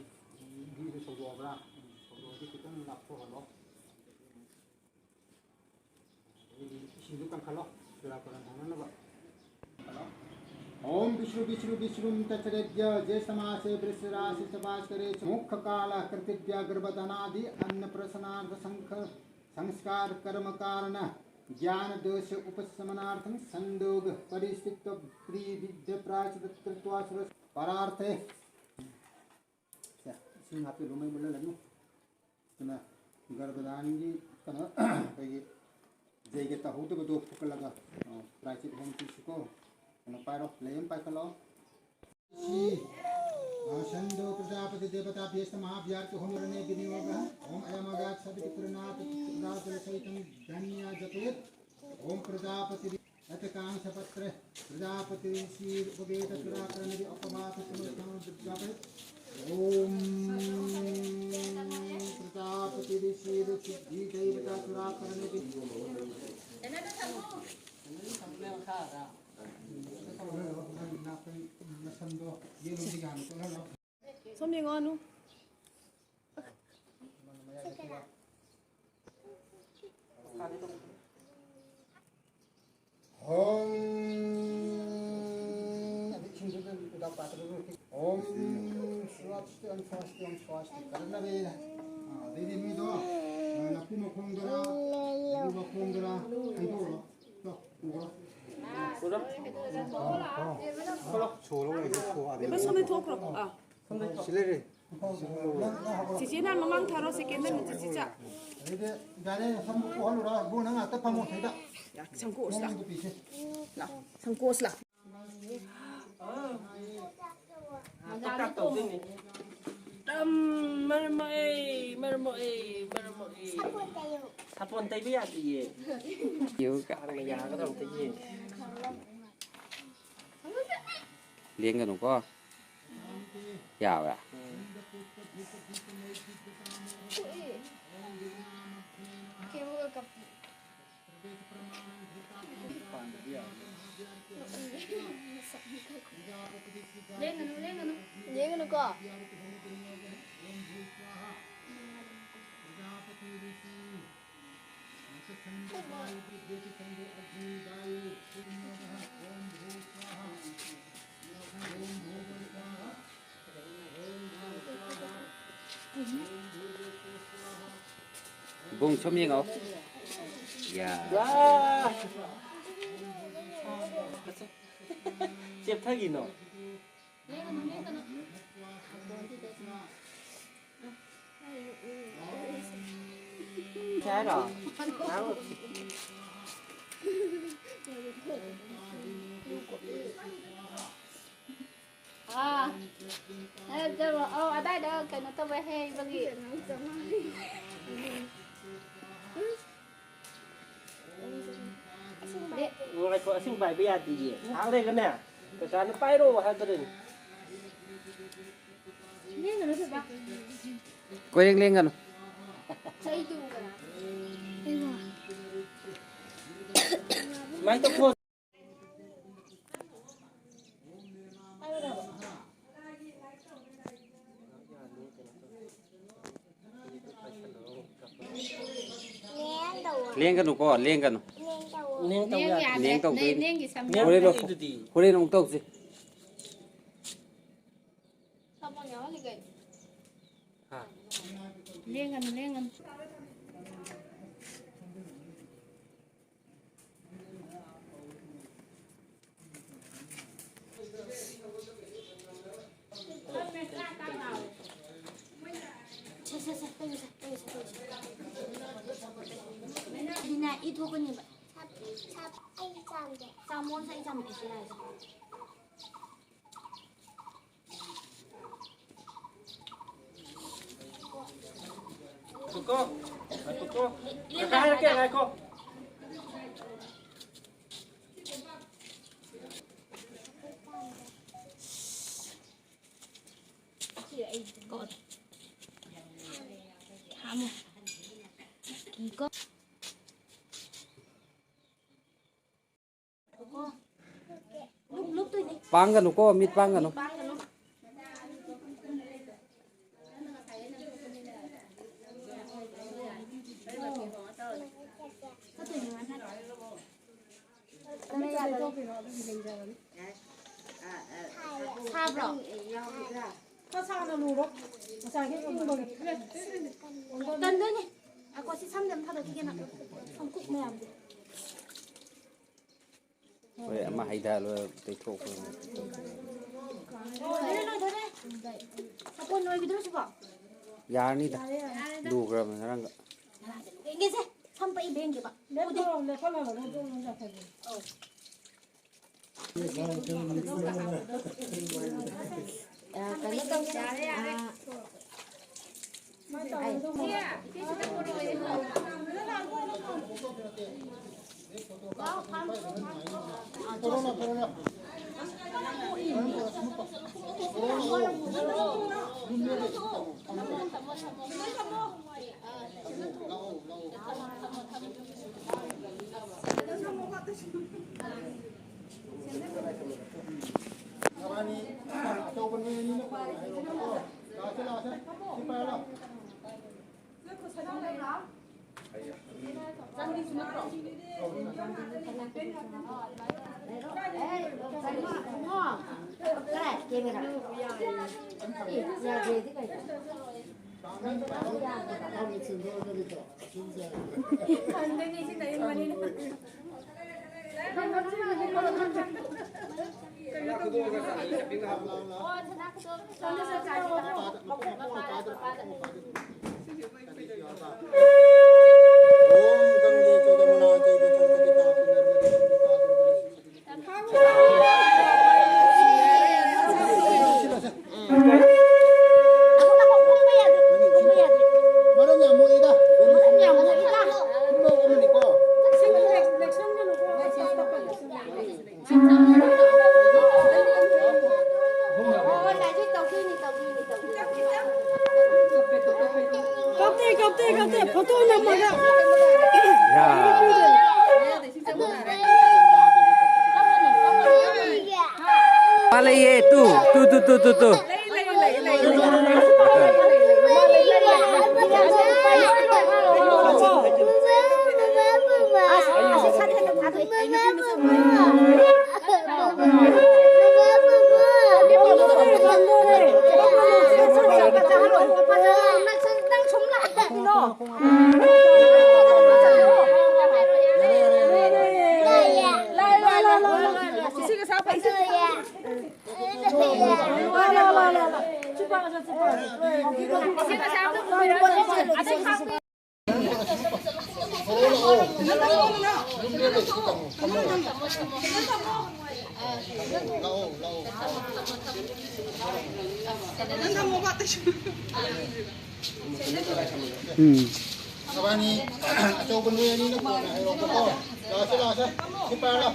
ꯏꯗꯨ ꯁꯧꯗꯣꯛꯑꯕ꯭ꯔꯥ? ꯁꯧꯗꯣꯛꯑꯗꯤ ꯈꯤꯇꯪ ꯂꯥꯞꯊꯣꯛꯍꯜꯂꯣ꯫ ꯑꯗꯒꯤꯗꯤ ꯏꯁꯤꯡꯗꯨ ꯀꯟꯈꯠꯂꯣ, ꯆꯨꯔꯥꯀꯔꯟ ꯍꯧꯅꯅꯕ꯫ ॐ विष्णु विष्णु विष्णुं तच्चरेद्य ज्येष्ठमासे वृषराशिर्तवास्करे मुखकालः कृतिव्या गर्भधानादि अन्नप्रसनार्थ संस्कार कर्म कारण ज्ञान दोष उपशमनार्थं संदोग परिस्थित त्रिविध प्रायश्चित कृत्वा सुर परार्थे ꯏꯁꯤꯡ ꯍꯥꯞꯆꯤꯜꯂꯨ, ꯃꯩ ꯃꯨꯠꯍꯜꯂꯅꯨ꯫ ꯑꯗꯨꯅ ꯒꯔꯕꯗꯥꯟꯒꯤ ꯀꯩꯅꯣ ꯑꯩꯈꯣꯏꯒꯤ ꯖꯩꯒ ꯇꯧꯍꯧꯗꯕꯗꯣ ꯐꯨꯀꯠꯂꯒ ꯄ꯭ꯔꯥꯏꯆꯤꯠ ꯍꯣꯝ ꯄꯤꯁꯤꯀꯣ꯫ ꯀꯩꯅꯣ ꯄꯥꯏꯔꯣ, ꯂꯩ ꯑꯃ ꯄꯥꯏꯈꯠꯂꯣ꯫ ꯁꯤ ꯁꯟꯗꯣ ꯄ꯭ꯔꯖꯥꯄꯇꯤ ꯗꯦꯕꯇꯥ ꯚ꯭ꯌꯦꯁꯇ ꯃꯍꯥꯚ꯭ꯌꯥꯔꯇꯤ ꯍꯣꯃꯔꯅꯦ ꯕꯤꯅꯤꯌꯣꯒ꯫ ॐ अयमगाच्छादिति पुरनाथ राजलसहितं धन्या जपेत्। ॐ प्रजापति अतकांशपत्रे प्रजापति ऋषि उपवेद चुराकरण अपवाद समर्थन विज्ञापयत्। ॐ प्रजापति ऋषि सिद्धि देवता चुराकरण ꯁꯣꯝ ꯌꯦꯡꯉꯣ, ꯑꯅꯨ꯫ ॐ ॐ स्वस्ति, ॐ स्वस्ति, ॐ स्वस्ति। ꯀꯔꯝꯅ ꯂꯩ? ꯑꯥ, ꯑꯗꯩꯗꯤ ꯃꯤꯗꯣ, ꯑꯥ, ꯂꯐꯨ ꯃꯈꯣꯡꯗꯔꯥ, ꯂꯐꯨ ꯃꯈꯣꯡꯗꯔꯥ ꯍꯩꯗꯣꯛꯑꯣ꯫ ꯇꯣ, ꯄꯨꯈ꯭ꯔꯣ꯫ ꯁꯣꯂꯣ ꯂꯩꯁꯦ, ꯁꯣ ꯑꯥꯗ꯫ ꯁꯣꯝꯗ ꯊꯣꯛꯈ꯭ꯔꯣ꯫ ꯑꯥ꯫ ꯁꯤ ꯂꯩꯔꯦ꯫ ꯆꯤꯆꯦꯅ ꯃꯃꯥꯡ ꯊꯥꯔꯣ, ꯁꯦꯀꯦꯟꯗ ꯆꯤꯆꯦ ꯆꯥ꯫ ꯑꯗꯩꯗꯤ ꯌꯥꯔꯦ, ꯁꯝ ꯄꯣꯛꯍꯜꯂꯨꯔꯣ꯫ ꯏꯕꯨꯡ, ꯅꯪ ꯉꯥꯛꯇ ꯐꯝꯃꯣ ꯁꯤꯗ꯫ ꯁꯪꯀꯣꯁ ꯂꯥ꯫ ꯃꯉꯣꯟꯗ ꯄꯤꯁꯦ꯫ ꯂꯥ, ꯁꯪꯀꯣꯁ ꯂꯥ꯫ ꯇꯝ ꯃꯔꯝ ꯃꯣꯛꯑꯦ, ꯃꯔꯝ ꯃꯣꯛꯑꯦ, ꯃꯔꯝ ꯃꯣꯛꯑꯦ꯫ ꯁꯥꯄꯣꯟ ꯇꯩꯕ ꯌꯥꯗꯤꯌꯦ꯫ ꯌꯨ ꯀꯥꯡꯅ ꯌꯥꯒꯗ꯭ꯔꯥ ꯑꯝꯇ ꯌꯦꯡꯒꯦ꯫ ꯂꯦꯡꯒꯅꯨꯀꯣ꯫ ꯌꯥꯕ꯭ꯔꯥ? ꯂꯦꯡꯒꯅꯨ, ꯂꯦꯡꯒꯅꯨ꯫ ꯂꯦꯡꯒꯅꯨꯀꯣ꯫ ꯏꯕꯨꯡ ꯁꯨꯝ ꯌꯦꯡꯉꯣ꯫ ꯌꯥ꯫ ꯋꯥ! ꯆꯦꯞꯊꯈꯤꯅꯣ꯫ ꯀꯩ ꯍꯥꯏꯅꯣ? ꯑꯥ꯫ ꯑꯦ, ꯖꯔꯣ꯫ ꯑꯧ, ꯑꯗꯥꯏꯗ ꯀꯩꯅꯣ ꯇꯧꯕ ꯍꯩꯕꯒꯤ꯫ ꯉꯥꯏꯈꯣ, ꯑꯁꯤꯡ ꯄꯥꯏꯕ ꯌꯥꯗꯤꯌꯦ꯫ ꯉꯥꯏꯍꯥꯛ ꯂꯩꯔꯒꯅꯦ, ꯄꯩꯁꯥꯅ ꯄꯥꯏꯔꯣ ꯍꯥꯏꯔꯛꯀꯗꯣꯏꯅꯤ꯫ ꯀꯣꯏꯔꯦꯡ ꯂꯦꯡꯒꯅꯨ꯫ ꯁꯨꯃꯥꯏꯅ ꯇꯧꯊꯣꯛ꯫ ꯂꯦꯡꯒꯅꯨꯀꯣ, ꯂꯦꯡꯒꯅꯨ꯫ ꯅꯦꯡ ꯇꯧ ꯌꯥꯗꯦ꯫ ꯅꯦꯡ ꯇꯧꯗꯣꯏꯅꯤ꯫ ꯅꯦꯡꯒꯤ ꯁꯝ ꯍꯣꯔꯦꯟ ꯌꯥꯗꯦ꯫ ꯍꯣꯔꯦꯟ ꯑꯃꯨꯛ ꯇꯧꯁꯤ꯫ ꯁꯥꯄꯣꯟ ꯌꯥꯎꯍꯜꯂꯤ ꯀꯩꯅꯣ? ꯍꯥ? ꯂꯦꯡꯒꯅꯨ, ꯂꯦꯡꯒꯅꯨ꯫ ꯁꯦ, ꯁꯦ, ꯁꯦ, ꯇꯩꯌꯨ, ꯁꯦ, ꯇꯩꯌꯨ, ꯁꯦ, ꯇꯩꯌꯨ, ꯁꯦ꯫ ꯑꯗꯨꯅꯦ, ꯏ ꯊꯣꯛꯀꯅꯤꯕ꯫ ꯁꯥꯞ-, ꯁꯥꯞ-, ꯑꯩ ꯆꯥꯝꯒꯦ꯫ ꯆꯥꯝꯃꯣ, ꯑꯩ ꯆꯥꯝꯒꯦ, ꯁꯤ ꯂꯥꯛꯑꯦ꯫ ꯉꯥꯏꯈꯣꯀꯣ, ꯉꯥꯏꯈꯣꯀꯣ꯫ ꯀꯀꯥ ꯍꯥꯏꯔꯛꯀꯦ, ꯉꯥꯏꯈꯣ꯫ ꯄꯥꯡꯒꯅꯨꯀꯣ, ꯃꯤꯠ ꯄꯥꯡꯒꯅꯨ꯫ ꯁꯥꯕ꯭ꯔꯣ? ꯈꯔ ꯁꯥꯡꯅ ꯂꯨꯔꯣ꯫ ꯉꯁꯥꯏꯒꯤ ꯏꯪꯕꯒꯤ꯫ ꯀꯟꯗꯣꯏꯅꯦ꯫ ꯑꯀꯣ ꯁꯤ ꯁꯝꯗ ꯑꯃ ꯊꯥꯗꯣꯛꯈꯤꯒꯦ ꯅꯪ꯫ ꯁꯝꯀꯨꯞ ꯃꯌꯥꯝꯗꯣ꯫ ꯍꯣꯏ, ꯑꯃ ꯍꯩꯗ ꯂꯣꯏꯔ ꯇꯩꯊꯣꯛꯈ꯭ꯔꯣ꯫ ꯂꯣꯏꯗꯣꯔꯦ, ꯂꯣꯏꯗꯣꯔꯦ꯫ ꯁꯥꯄꯣꯟ ꯂꯣꯏꯈꯤꯗ꯭ꯔꯣ ꯁꯤꯕꯣ? ꯌꯥꯔꯅꯤꯗ꯫ ꯌꯥꯔꯦꯗ꯫ ꯂꯨꯈ꯭ꯔꯕꯅꯤ ꯉꯔꯥꯡꯒ꯫ ꯌꯦꯡꯒꯦꯁꯦ꯫ ꯁꯝ ꯄꯛꯏꯕ ꯌꯦꯡꯒꯦꯕ꯫ ꯂꯦꯞꯄꯣ, ꯂꯦꯞꯄꯣ, ꯂꯦꯞꯄꯣ, ꯂꯦꯞꯄꯣ꯫ ꯑꯧ꯫ ꯑ, ꯀꯩꯅꯣ ꯇꯧꯁꯦ꯫ ꯑ, ꯅꯕꯥꯅꯤ ꯑꯆꯧꯕ ꯅꯣꯏ ꯑꯅꯤꯅ ꯄꯥꯔꯣ ꯍꯥꯏꯔꯣꯕꯀꯣ꯫ ꯂꯥꯛꯑꯁꯦ, ꯂꯥꯛꯑꯁꯦ꯫ ꯁꯤ ꯄꯥꯏꯔꯣ꯫ ꯃꯔꯝ ꯌꯥꯝ ꯃꯣꯛꯏꯗ꯫ ꯃꯔꯝ ꯌꯥꯝ ꯃꯣꯛꯏꯗ꯫ ꯈꯨꯅꯣꯛ ꯑꯃꯅꯤꯀꯣ꯫ ꯀꯞꯇꯦ, ꯀꯞꯇꯦ, ꯀꯞꯇꯦ꯫ ꯐꯣꯇꯣ ꯅꯝ- ꯇꯨ, ꯇꯨ, ꯇꯨ꯫ ꯎꯝ꯫ ꯅꯕꯥꯅꯤ ꯑꯆꯧꯕ ꯅꯣꯏ ꯑꯅꯤꯅ ꯀꯣꯟꯅ ꯍꯥꯏꯔꯛꯑꯣꯕꯀꯣ꯫ ꯂꯥꯛꯑꯁꯦ, ꯂꯥꯛꯑꯁꯦ꯫ ꯁꯤ ꯄꯥꯏꯔꯣ, ꯂꯥꯎ꯫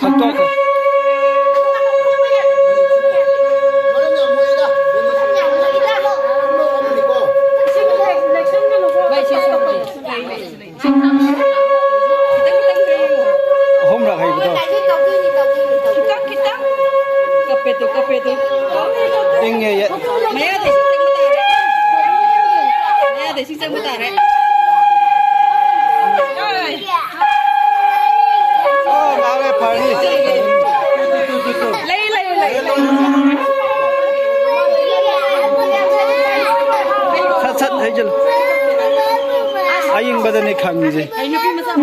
ꯊꯛꯇꯣꯛꯈ꯭ꯔꯦ꯫ ꯑꯍꯨꯝꯂꯛ ꯍꯩꯕꯗꯣ꯫ ꯈꯤꯇꯪ, ꯈꯤꯇꯪ꯫ ꯀꯞꯄꯦ ꯇꯨ, ꯀꯞꯄꯦ ꯇꯨ꯫ ꯏꯪꯉꯦ ꯌꯦ꯫ ꯃꯌꯥꯗ ꯏꯁꯤꯡ ꯆꯪꯕ ꯇꯥꯔꯦ꯫ ꯃꯌꯥꯗ ꯏꯁꯤꯡ ꯆꯪꯕ ꯇꯥꯔꯦ꯫ ꯑꯣ, ꯂꯥꯛꯂꯦ, ꯐꯔꯅꯤ꯫ ꯂꯩ, ꯂꯩ, ꯂꯩ, ꯂꯩ꯫ ꯁꯠ, ꯁꯠ, ꯍꯩꯖꯤꯜꯂꯨ꯫ ꯑꯌꯤꯡꯕꯗꯅꯦ ꯈꯪꯉꯤꯁꯦ꯫ ꯑꯩ ꯅꯨꯄꯤ ꯃꯆꯥ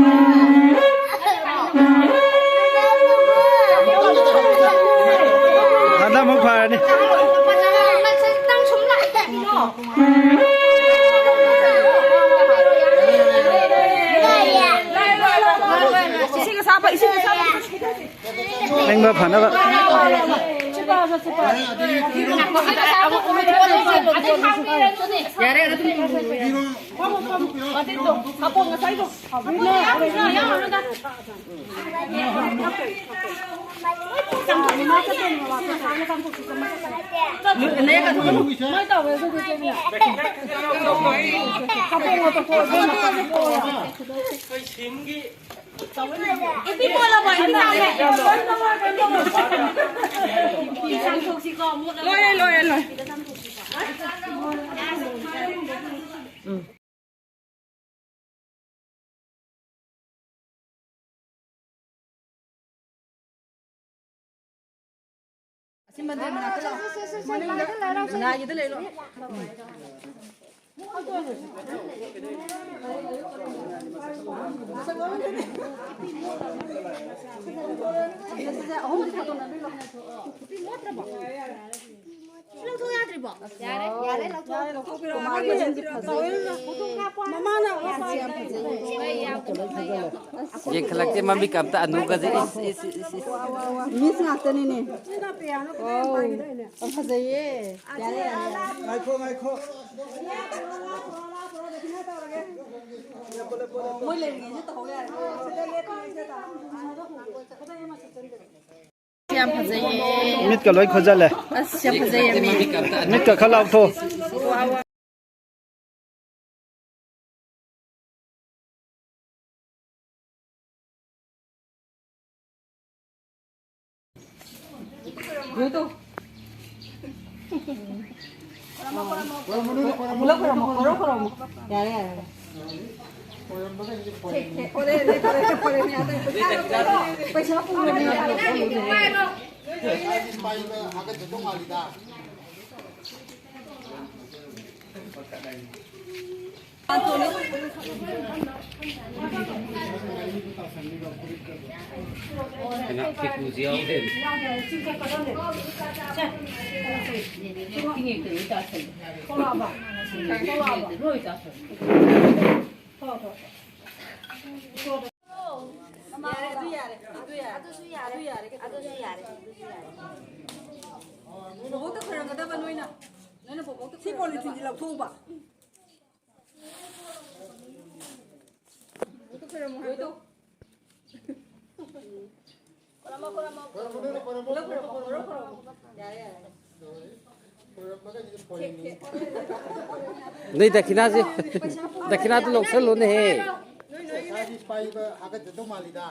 ꯍꯟꯗꯛ ꯑꯃꯨꯛ ꯐꯔꯅꯤ꯫ ꯏꯁꯤꯡ ꯑꯁꯥꯕ, ꯏꯁꯤꯡ ꯑꯁꯥꯕ꯫ ꯅꯤꯡꯕ ꯐꯅꯕ꯫ ꯌꯥꯔꯦ, ꯑꯗꯨꯝ꯫ ꯂꯣꯏꯔꯦ, ꯂꯣꯏꯔꯦ, ꯂꯣꯏꯔꯦ꯫ ꯑꯁꯤ ꯃꯟꯗꯤꯔ ꯃꯅꯥꯛꯇ ꯂꯥꯛꯑꯣ꯫ ꯃꯅꯥꯛꯀꯤꯗ ꯂꯩꯔꯣ꯫ ꯁꯤ ꯂꯧꯊꯣꯛ ꯌꯥꯗ꯭ꯔꯤꯕꯣ? ꯌꯥꯔꯦ, ꯌꯥꯔꯦ, ꯂꯧꯊꯣꯛ꯫ ꯃꯃꯥꯅ ꯌꯦꯡꯈꯠꯂꯛꯇꯦ ꯃꯃꯤꯠꯀ ꯑꯝꯇ ꯑꯅꯨꯒꯁꯦ꯫ ꯏꯁ, ꯏꯁ, ꯏꯁ, ꯏꯁ꯫ ꯃꯤꯁ ꯉꯥꯛꯇꯅꯤꯅꯦ꯫ ꯋꯥꯎ, ꯌꯥꯝ ꯐꯖꯩꯌꯦ꯫ ꯌꯥꯔꯦ, ꯌꯥꯔꯦ, ꯌꯥꯔꯦ꯫ ꯉꯥꯏꯈꯣ, ꯉꯥꯏꯈꯣ꯫ ꯃꯣꯏ ꯂꯩꯔꯤꯉꯩꯗ ꯇꯧꯍꯧ ꯌꯥꯔꯦ꯫ ꯌꯥꯝ ꯐꯖꯩꯌꯦ꯫ ꯃꯤꯠꯀ ꯂꯣꯏ ꯈꯣꯖꯜꯂꯦ꯫ ꯑꯁ, ꯌꯥꯝ ꯐꯖꯩꯌꯦ, ꯃꯤ꯫ ꯃꯤꯠꯀ ꯈꯔ ꯂꯥꯎꯊꯣꯛ꯫ ꯄꯨꯂꯞ ꯈꯣꯏꯔꯝꯃꯣ, ꯈꯣꯏꯔꯝ, ꯈꯣꯏꯔꯝꯃꯣ꯫ ꯌꯥꯔꯦ, ꯌꯥꯔꯦ꯫ ꯄꯩꯁꯥ ꯄꯨꯔꯅꯤ꯫ ꯀꯩꯅꯣ, ꯐꯤꯀꯨꯁꯨ ꯌꯥꯎꯗꯦ꯫ ꯌꯥꯔꯦ, ꯑꯗꯨ ꯌꯥꯔꯦ, ꯑꯗꯨ ꯌꯥꯔꯦ, ꯑꯗꯨ ꯌꯥꯔꯦ, ꯑꯗꯨꯁꯨ ꯌꯥꯔꯦ, ꯑꯗꯨꯁꯨ ꯌꯥꯔꯦ꯫ ꯕꯣꯕꯣꯛꯇ ꯈꯣꯏꯔꯝꯒꯗꯕ ꯅꯣꯏꯅ, ꯅꯣꯏꯅ ꯕꯣꯕꯣꯛꯇ ꯁꯤ ꯄꯣꯂꯤꯊꯤꯟꯁꯤ ꯂꯧꯊꯣꯛꯎꯕ꯫ ꯈꯣꯏꯔꯝꯃꯣ ꯍꯥꯏꯕꯗꯣ꯫ ꯈꯣꯏꯔꯝꯃꯣ, ꯈꯣꯏꯔꯝꯃꯣ꯫ ꯄꯨꯂꯞ ꯈꯣꯏꯔꯝꯃꯣ, ꯄꯨꯂꯞ ꯈꯣꯏꯔꯝꯃꯣ꯫ ꯌꯥꯔꯦ, ꯌꯥꯔꯦ꯫ ꯅꯣꯏ ꯗꯈꯤꯅꯥꯁꯦ, ꯗꯈꯤꯅꯥꯗꯨ ꯂꯧꯁꯜꯂꯨꯅꯦꯍꯦ꯫ ꯄꯩꯁꯥꯁꯤ ꯄꯥꯏꯕ ꯍꯥꯒꯠꯆꯗꯧ ꯃꯥꯜꯂꯤꯗ꯫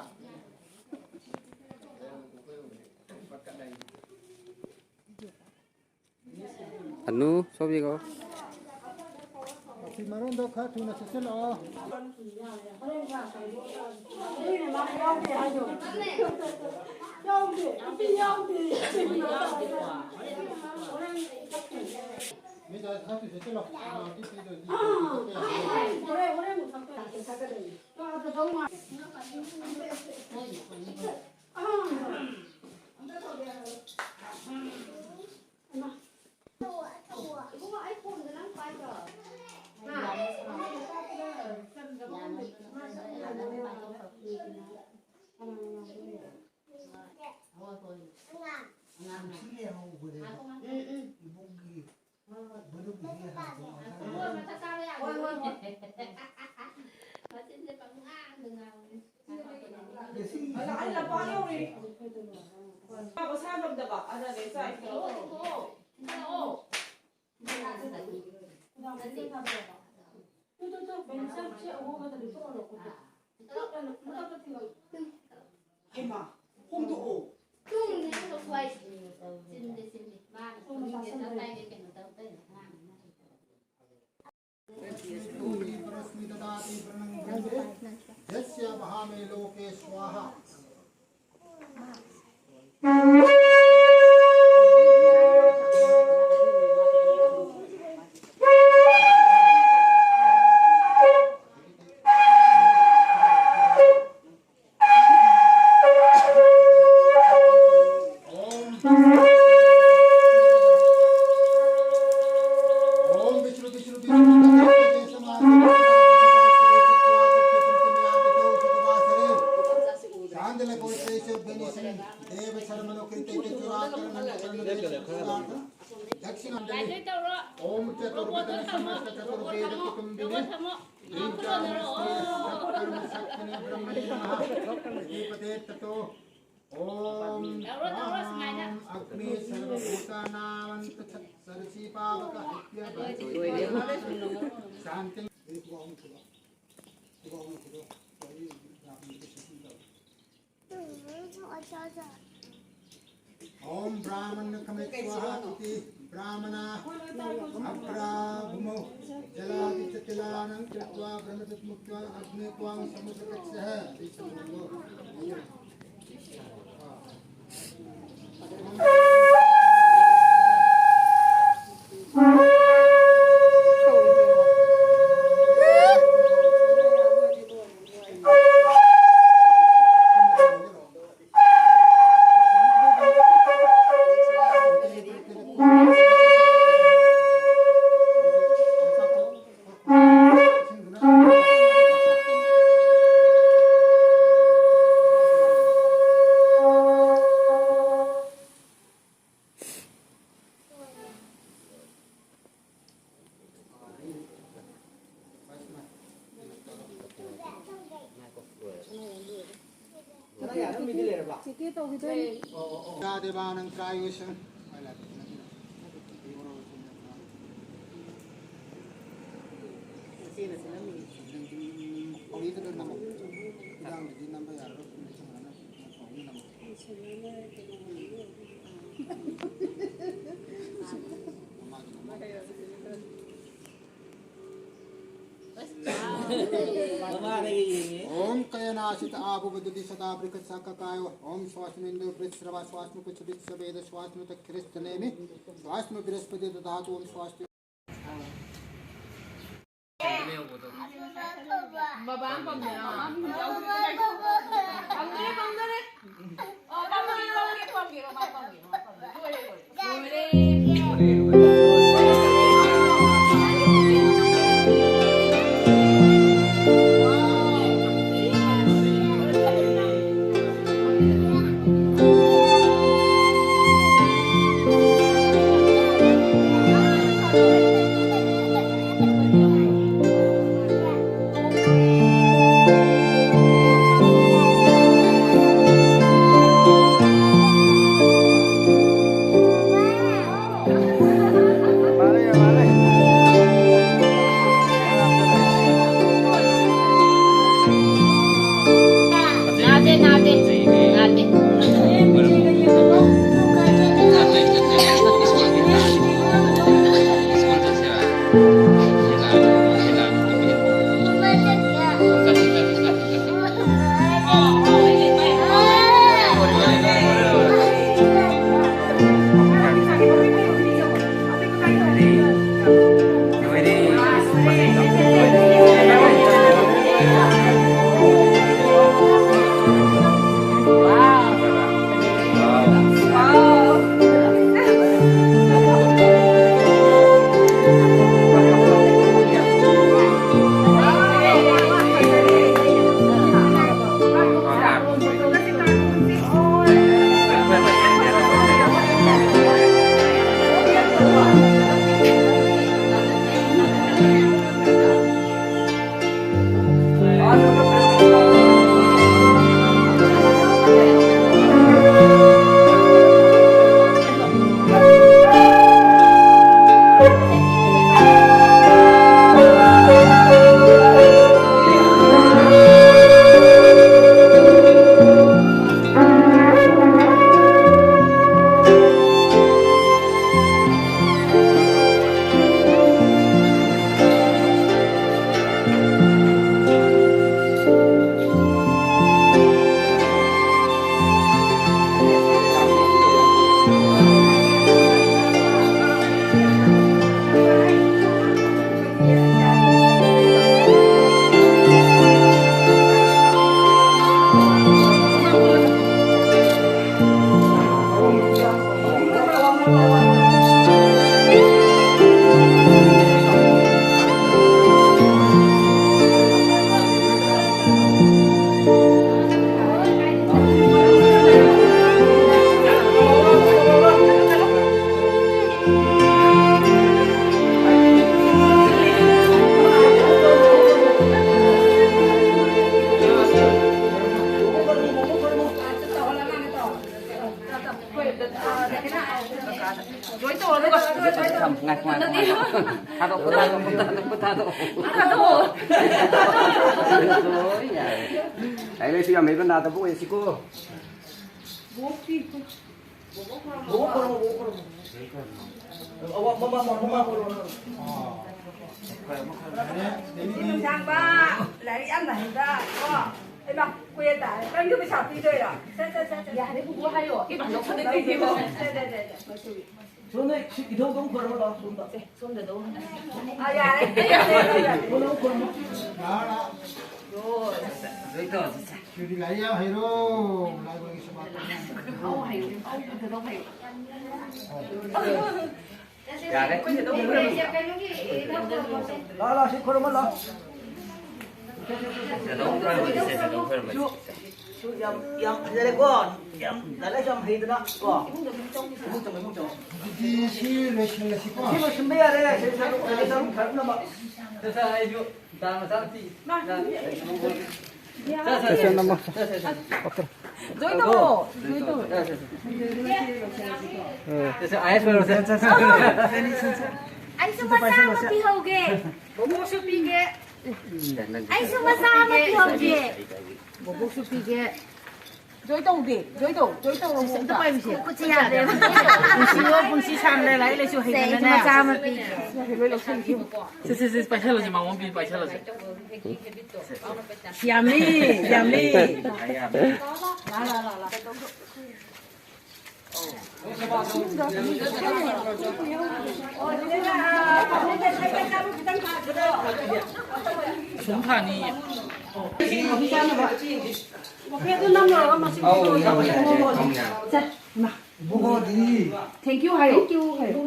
ꯑꯅꯨ, ꯁꯣꯝ ꯌꯦꯡꯉꯣ꯫ ꯃꯁꯤ ꯃꯔꯣꯟꯗꯣ ꯈꯔ ꯊꯨꯅ ꯁꯦꯠꯆꯜꯂꯛꯑꯣ꯫ ꯃꯤꯗ ꯈꯔ ꯊꯨꯅ ꯁꯦꯠꯆꯜꯂꯣ꯫ ꯍꯩꯃꯥ, ꯍꯣꯡꯗꯣꯛꯑꯣ꯫ ꯌꯁꯌꯥꯃꯍꯥꯃꯦ ꯂꯣꯀꯦ ꯁ꯭ꯋꯥꯍꯥ꯫ ॐ विष्णु विष्णु विष्णु शांतिलकोत्रेषु गणेशं देवशर्मणो कृते चतुराकर्मण्डलं दक्षिणांजलि। ॐ चतुर्भुजनमस्तकचतुर्वेदकुटुम्बिने दीर्घायुष्ये सत्कर्मसक्षणे ब्रह्मणे नमः। श्रीपदे ततो ॐ अग्नि सर्वभूतानामन्तःसरसीपावकहत्या शान्तिं ॐ ब्राह्मणकमे स्वाहा इति ब्राह्मणा अग्राभूमौ जलादित्यतिलानं कृत्वा ब्रह्मतत्मुक्त्वा अग्नित्वां समुपचक्षः। ꯆꯤꯊꯤ ꯇꯧꯈꯤꯗꯣꯏꯅꯤ꯫ ꯌꯥꯗꯦꯕ ꯅꯪ ꯀꯥꯏ ꯑꯣꯏꯁꯪ꯫ ꯄꯥꯎꯔꯤꯗꯨꯗ ꯅꯝꯃꯣ꯫ ꯏꯔꯥꯡꯗꯨꯗꯤ ꯅꯝꯕ ꯌꯥꯔꯔꯣꯏ꯫ ॐ कयनाशित आभुवदति सदा वृक्ष शाखा कायो। ॐ स्वास्मिन्दु वृक्ष श्रवा स्वास्मि कुछ वृक्ष वेद स्वास्मि तक्षरिस्त नेमि। स्वास्मि बृहस्पति दधातु। ॐ स्वास्ति। ꯃꯕꯥ ꯄꯥꯝꯗꯦ꯫ ꯄꯥꯝꯗꯔꯦ, ꯄꯥꯝꯗꯔꯦ꯫ ꯑꯣ, ꯄꯥꯝꯗꯔꯦ, ꯄꯥꯝꯗꯔꯦ꯫ ꯂꯣꯏ ꯇꯧꯔꯣ, ꯑꯗꯨꯒ ꯊꯝ-, ꯉꯥꯏꯈꯣ, ꯉꯥꯏꯈꯣ, ꯉꯥꯏꯈꯣ꯫ ꯊꯥꯗꯣꯛꯑꯣ, ꯊꯥꯗꯣꯛꯑꯣ, ꯊꯥꯗꯣꯛꯑꯣ, ꯊꯥꯗꯣꯛꯑꯣ꯫ ꯊꯥꯗꯣꯛꯑꯣ꯫ ꯂꯥꯏꯔꯤꯛ ꯂꯥꯏꯁꯨ ꯌꯥꯝ ꯍꯩꯕ ꯅꯥꯗꯕ ꯑꯣꯏꯔꯁꯤꯀꯣ꯫ ꯕꯣꯕꯣꯛ ꯈꯣꯏꯔꯝꯃꯣ, ꯕꯣꯕꯣꯛ ꯈꯣꯏꯔꯝꯃꯣ꯫ ꯑꯋꯥ, ꯃꯃꯥ, ꯃꯃꯥ, ꯃꯃꯥ ꯈꯣꯏꯔꯝꯃꯣ꯫ ꯁꯥꯡꯕ, ꯂꯥꯏꯔꯤꯛ ꯌꯥꯝꯅ ꯍꯩꯕ, ꯀꯣ? ꯍꯩꯃꯥ, ꯀꯨꯏꯔꯦ ꯇꯥꯔꯦ꯫ ꯅꯪꯁꯨ ꯄꯩꯁꯥ ꯄꯤꯗꯣꯏꯔꯣ? ꯁꯦ, ꯁꯦ, ꯁꯦ, ꯁꯦ꯫ ꯌꯥꯔꯦ, ꯕꯨꯕꯨ ꯍꯥꯏꯌꯣ꯫ ꯏꯃꯥ, ꯂꯧꯁꯟꯗꯣꯏꯅꯦ, ꯏꯕꯦꯝꯃ꯫ ꯁꯦ, ꯁꯦ, ꯁꯦ, ꯁꯦ, ꯃꯆꯨ꯫ ꯁꯣꯝꯗ ꯁꯤ ꯏꯙꯧ ꯙꯧ ꯈꯣꯏꯔꯝꯃꯣ ꯂꯥꯛꯑꯣ, ꯁꯣꯝꯗ꯫ ꯁꯦ, ꯁꯣꯝꯗ ꯙꯧ꯫ ꯑꯥ, ꯌꯥꯔꯦ꯫ ꯁꯣꯝꯗ ꯙꯧ ꯈꯣꯏꯔꯝꯃꯣ꯫ ꯂꯥꯛꯑꯣ, ꯂꯥꯛꯑꯣ꯫ ꯂꯣꯏ ꯇꯧꯔꯁꯤ, ꯁꯦ꯫ ꯁꯤꯗꯤ ꯂꯥꯏꯔꯤꯛ ꯌꯥꯝ ꯍꯩꯔꯣ꯫ ꯂꯥꯏꯕꯒꯤ ꯁꯦꯕꯥ ꯇꯧꯕ꯫ ꯑꯧ, ꯍꯩꯌꯨ꯫ ꯑꯧ, ꯏꯙꯧ ꯍꯩꯌꯨ꯫ ꯌꯥꯔꯦ꯫ ꯂꯥ, ꯂꯥ, ꯁꯤ ꯈꯨꯔꯨꯝꯃꯣ, ꯂꯥ꯫ ꯁꯤ, ꯁꯤ, ꯌꯥꯝ, ꯌꯥꯝ ꯐꯖꯔꯦꯀꯣ꯫ ꯌꯥꯝ ꯂꯥꯏꯔꯤꯛ ꯌꯥꯝ ꯍꯩꯗꯅ ꯀꯣ꯫ ꯏꯃꯨꯡ ꯆꯪꯉꯣ, ꯏꯃꯨꯡ ꯆꯪꯉꯣ꯫ ꯑꯗꯨꯗꯤ ꯁꯤ ꯂꯣꯏꯁꯤꯜꯂꯁꯤꯀꯣ꯫ ꯁꯤ ꯂꯣꯏꯁꯤꯟꯕ ꯌꯥꯔꯦ꯫ ꯁꯤ ꯁꯔꯨꯛ, ꯁꯔꯨꯛ ꯊꯥꯔꯛꯅꯕ꯫ ꯁꯦ, ꯁꯦ, ꯑꯩꯁꯨ ꯗꯥ ꯃꯆꯥ ꯑꯃ ꯄꯤ-, ꯁꯦ, ꯁꯦ, ꯅꯝꯃꯣ꯫ ꯁꯦ, ꯁꯦ, ꯁꯦ꯫ ꯖꯣꯏꯟ ꯇꯧꯔꯣ꯫ ꯖꯣꯏꯟ ꯇꯧꯔꯣ꯫ ꯁꯦ, ꯁꯦ, ꯁꯦ꯫ ꯁꯦ, ꯁꯦ, ꯑꯥꯏ ꯑꯦꯁ ꯑꯣꯏꯔꯣ, ꯁꯦ꯫ ꯑꯩꯁꯨ ꯃꯆꯥ ꯑꯃ ꯄꯤꯍꯧꯒꯦ꯫ ꯕꯣꯕꯣꯛꯁꯨ ꯄꯤꯒꯦ꯫ ꯑꯩꯁꯨ ꯃꯆꯥ ꯑꯃ ꯄꯤꯍꯧꯒꯦ꯫ ꯕꯣꯕꯣꯛꯁꯨ ꯄꯤꯒꯦ꯫ ꯖꯣꯏꯟ ꯇꯧꯗꯦ꯫ ꯖꯣꯏꯟ ꯇꯧ꯫ ꯖꯣꯏꯟ ꯇꯧꯔꯣ꯫ ꯑꯝꯇ ꯄꯥꯏꯕꯤꯁꯦ꯫ ꯈꯨꯠꯁꯦ ꯌꯥꯗ꯭ꯔꯦ꯫ ꯄꯨꯟꯁꯤ ꯁꯥꯡꯅ ꯂꯥꯏꯔꯤꯛ ꯂꯥꯏꯁꯨ ꯁꯦ, ꯑꯩꯁꯨ ꯍꯩꯗꯅꯅꯦ꯫ ꯃꯆꯥ ꯑꯃ ꯄꯤꯒꯦ꯫ ꯁꯦ, ꯁꯦ, ꯁꯦ, ꯄꯥꯏꯁꯜꯂꯁꯦ, ꯃꯥꯃꯣ ꯑꯝ ꯄꯤ, ꯄꯥꯏꯁꯜꯂꯁꯦ꯫ ꯌꯥꯝꯃꯤ, ꯌꯥꯝꯃꯤ꯫ ꯁꯨꯝ ꯊꯥꯅꯤꯌꯦ꯫ ꯃꯈꯣꯏ ꯑꯗꯨ ꯅꯝ ꯂꯣꯏꯔꯒ ꯃꯁꯤ ꯑꯧ, ꯌꯥꯎꯋꯦ, ꯌꯥꯎꯋꯦ, ꯌꯥꯎꯋꯦ꯫ ꯁꯦ, ꯏꯃꯥ꯫ ꯏꯕꯨꯡꯉꯣꯗꯤ꯫ Thank you ꯍꯥꯏꯌꯣ꯫ Thank you ꯍꯥꯏꯌꯣ꯫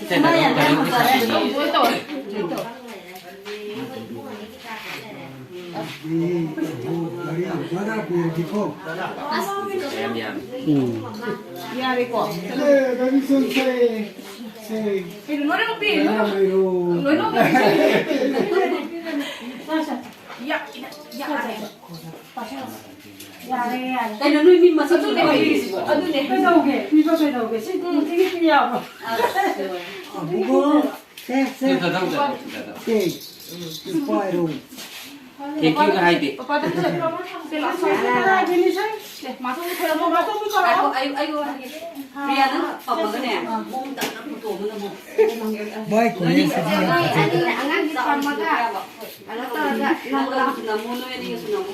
ꯏꯆꯦ, ꯅꯪ ꯀꯩꯅꯣ ꯄꯩꯁꯥ ꯄꯤꯔꯤ? ꯂꯣꯏ ꯇꯧꯔꯦ꯫ ꯂꯣꯏ ꯇꯧꯔꯦ꯫ ꯎꯝ, ꯎꯝ, ꯎꯝ, ꯎꯝ꯫ ꯌꯥꯝ ꯌꯥꯝꯃꯤ꯫ ꯌꯥꯔꯦꯀꯣ? ꯀꯩꯅꯣ, ꯂꯣꯏꯅꯃꯛ ꯄꯤ, ꯂꯣꯏꯅꯃꯛ꯫ ꯌꯥ, ꯌꯥ, ꯌꯥꯔꯦ꯫ ꯌꯥꯔꯦ, ꯌꯥꯔꯦ꯫ ꯀꯩꯅꯣ ꯅꯣꯏ ꯃꯤ ꯃꯁꯤꯡ ꯑꯗꯨꯅꯦ ꯍꯪꯅꯔꯤꯁꯤꯕꯣ? ꯑꯗꯨꯅꯦ꯫ ꯀꯩꯗꯧꯒꯦ? ꯄꯤꯕ ꯀꯩꯗꯧꯒꯦ? ꯁꯤ ꯅꯨꯡꯇꯤꯒꯤ ꯄꯤ ꯌꯥꯕ꯭ꯔꯣ? ꯑ, ꯁꯤ ꯑꯣꯏꯔꯦ꯫ ꯑꯕꯨꯡꯉꯣ, ꯁꯦ, ꯁꯦ꯫ ꯁꯤ ꯗꯗꯥ ꯎꯗ, ꯗꯗꯥ꯫ ꯁꯦ, ꯎꯝ꯫ ꯂꯨꯄꯥ ꯍꯥꯏꯔꯣ꯫ Thank you ꯍꯥꯏꯗꯦ꯫ ꯄꯄꯥꯗ ꯄꯤꯖꯔꯣ꯫ ꯁꯦ, ꯂꯥꯛꯑꯣ꯫ ꯀꯅꯥꯒꯤꯅꯤ, ꯁꯦ? ꯁꯦ, ꯃꯥꯆꯧꯕꯤ ꯈꯔ ꯑꯃ ꯃꯥꯆꯧꯕꯤ ꯀꯧꯔꯛꯑꯣ꯫ ꯉꯥꯏꯈꯣ, ꯑꯩ, ꯑꯩ ꯋꯥ ꯍꯥꯏꯒꯦ꯫ ꯄ꯭ꯔꯤꯌꯥ, ꯅꯪ ꯄꯝꯃꯒꯅꯦ, ꯃꯑꯣꯡ ꯇꯥꯅ ꯄꯨꯊꯣꯛꯑꯒ ꯅꯝꯃꯣ꯫ ꯃꯥꯏ ꯀꯣꯂꯦꯖꯁꯤꯗꯤ ꯌꯥꯝ ꯐꯖꯩ꯫ ꯑꯉꯥꯡꯒꯤ ꯄꯝꯃꯒ ꯀꯩꯅꯣ ꯇꯧꯔꯒ ꯅꯪ ꯅꯝꯃꯣ, ꯅꯣꯏ ꯑꯅꯤꯒꯁꯨ ꯅꯝꯃꯣ꯫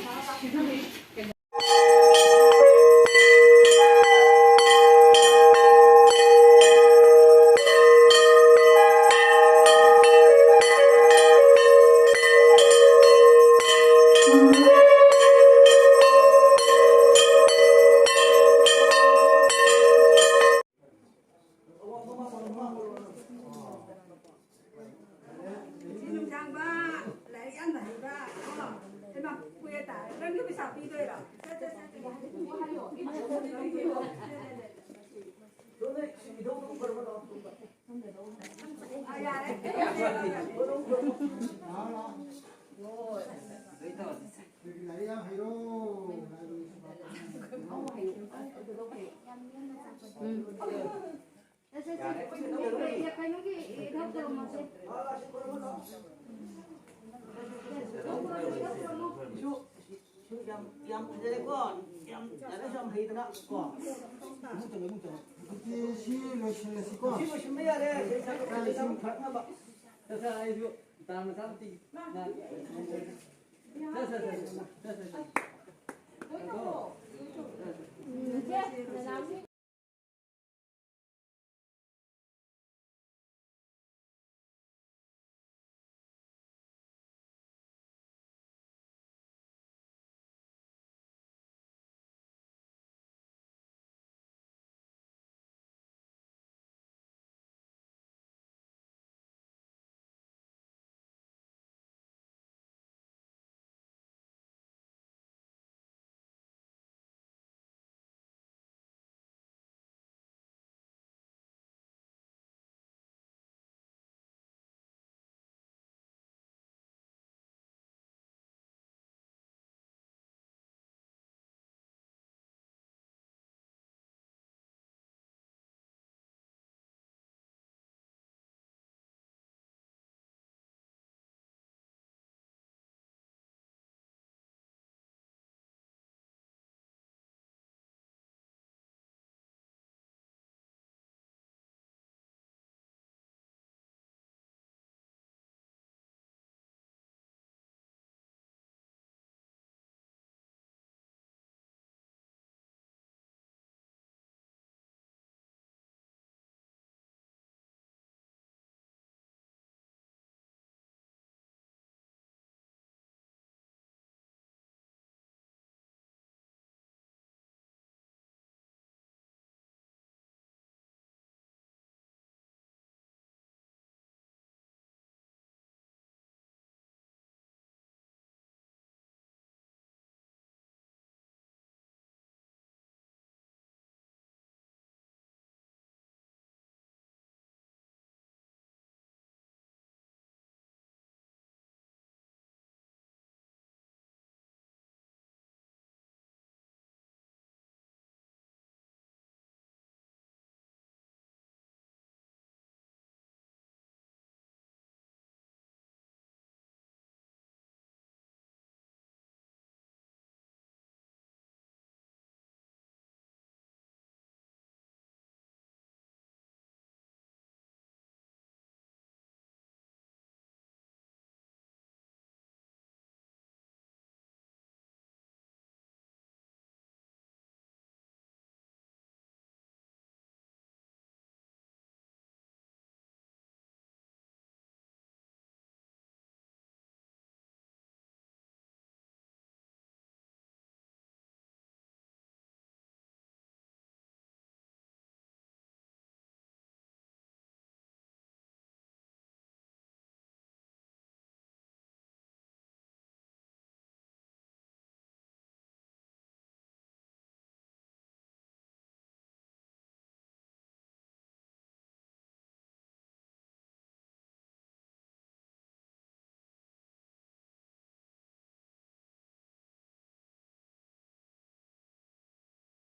ꯏꯆꯦ ꯅꯨꯡꯁꯥꯡꯕ, ꯂꯥꯏꯔꯤꯛ ꯌꯥꯝꯅ ꯍꯩꯕ, ꯀꯣ? ꯍꯩꯃꯥ, ꯀꯨꯏꯔꯦ ꯇꯥꯔꯦ꯫ ꯅꯪꯁꯨ ꯄꯩꯁꯥ ꯄꯤꯗꯣꯏꯔꯣ? ꯁꯦ, ꯁꯦ, ꯁꯦ, ꯁꯦ꯫ ꯑ, ꯌꯥꯔꯦ꯫ ꯂꯥꯏꯔꯤꯛ ꯌꯥꯝ ꯍꯩꯔꯣ꯫ ꯎꯝ꯫ ꯌꯥꯝ, ꯌꯥꯝ ꯐꯖꯔꯦꯀꯣ꯫ ꯌꯥꯝ, ꯂꯥꯏꯔꯤꯛꯁꯨ ꯌꯥꯝ ꯍꯩꯗꯅ ꯀꯣ꯫ ꯏꯃꯨꯡ ꯆꯪꯉꯣ, ꯏꯃꯨꯡ ꯆꯪꯉꯣ꯫ ꯑꯗꯨꯗꯤ ꯁꯤ ꯂꯣꯏꯁꯤꯜꯂꯁꯤꯀꯣ꯫ ꯁꯤ ꯂꯣꯏꯁꯤꯟꯕ ꯌꯥꯔꯦ꯫ ꯆꯥꯛ ꯏꯁꯤꯡ ꯊꯛꯅꯕ꯫ ꯁꯥꯔ, ꯁꯥꯔ, ꯑꯩꯁꯨ ꯇꯥꯡ ꯃꯆꯥ ꯃꯇꯤꯛ ꯁꯥꯔ, ꯁꯥꯔ, ꯁꯥꯔ, ꯁꯥꯔ, ꯁꯥꯔ, ꯁꯥꯔ꯫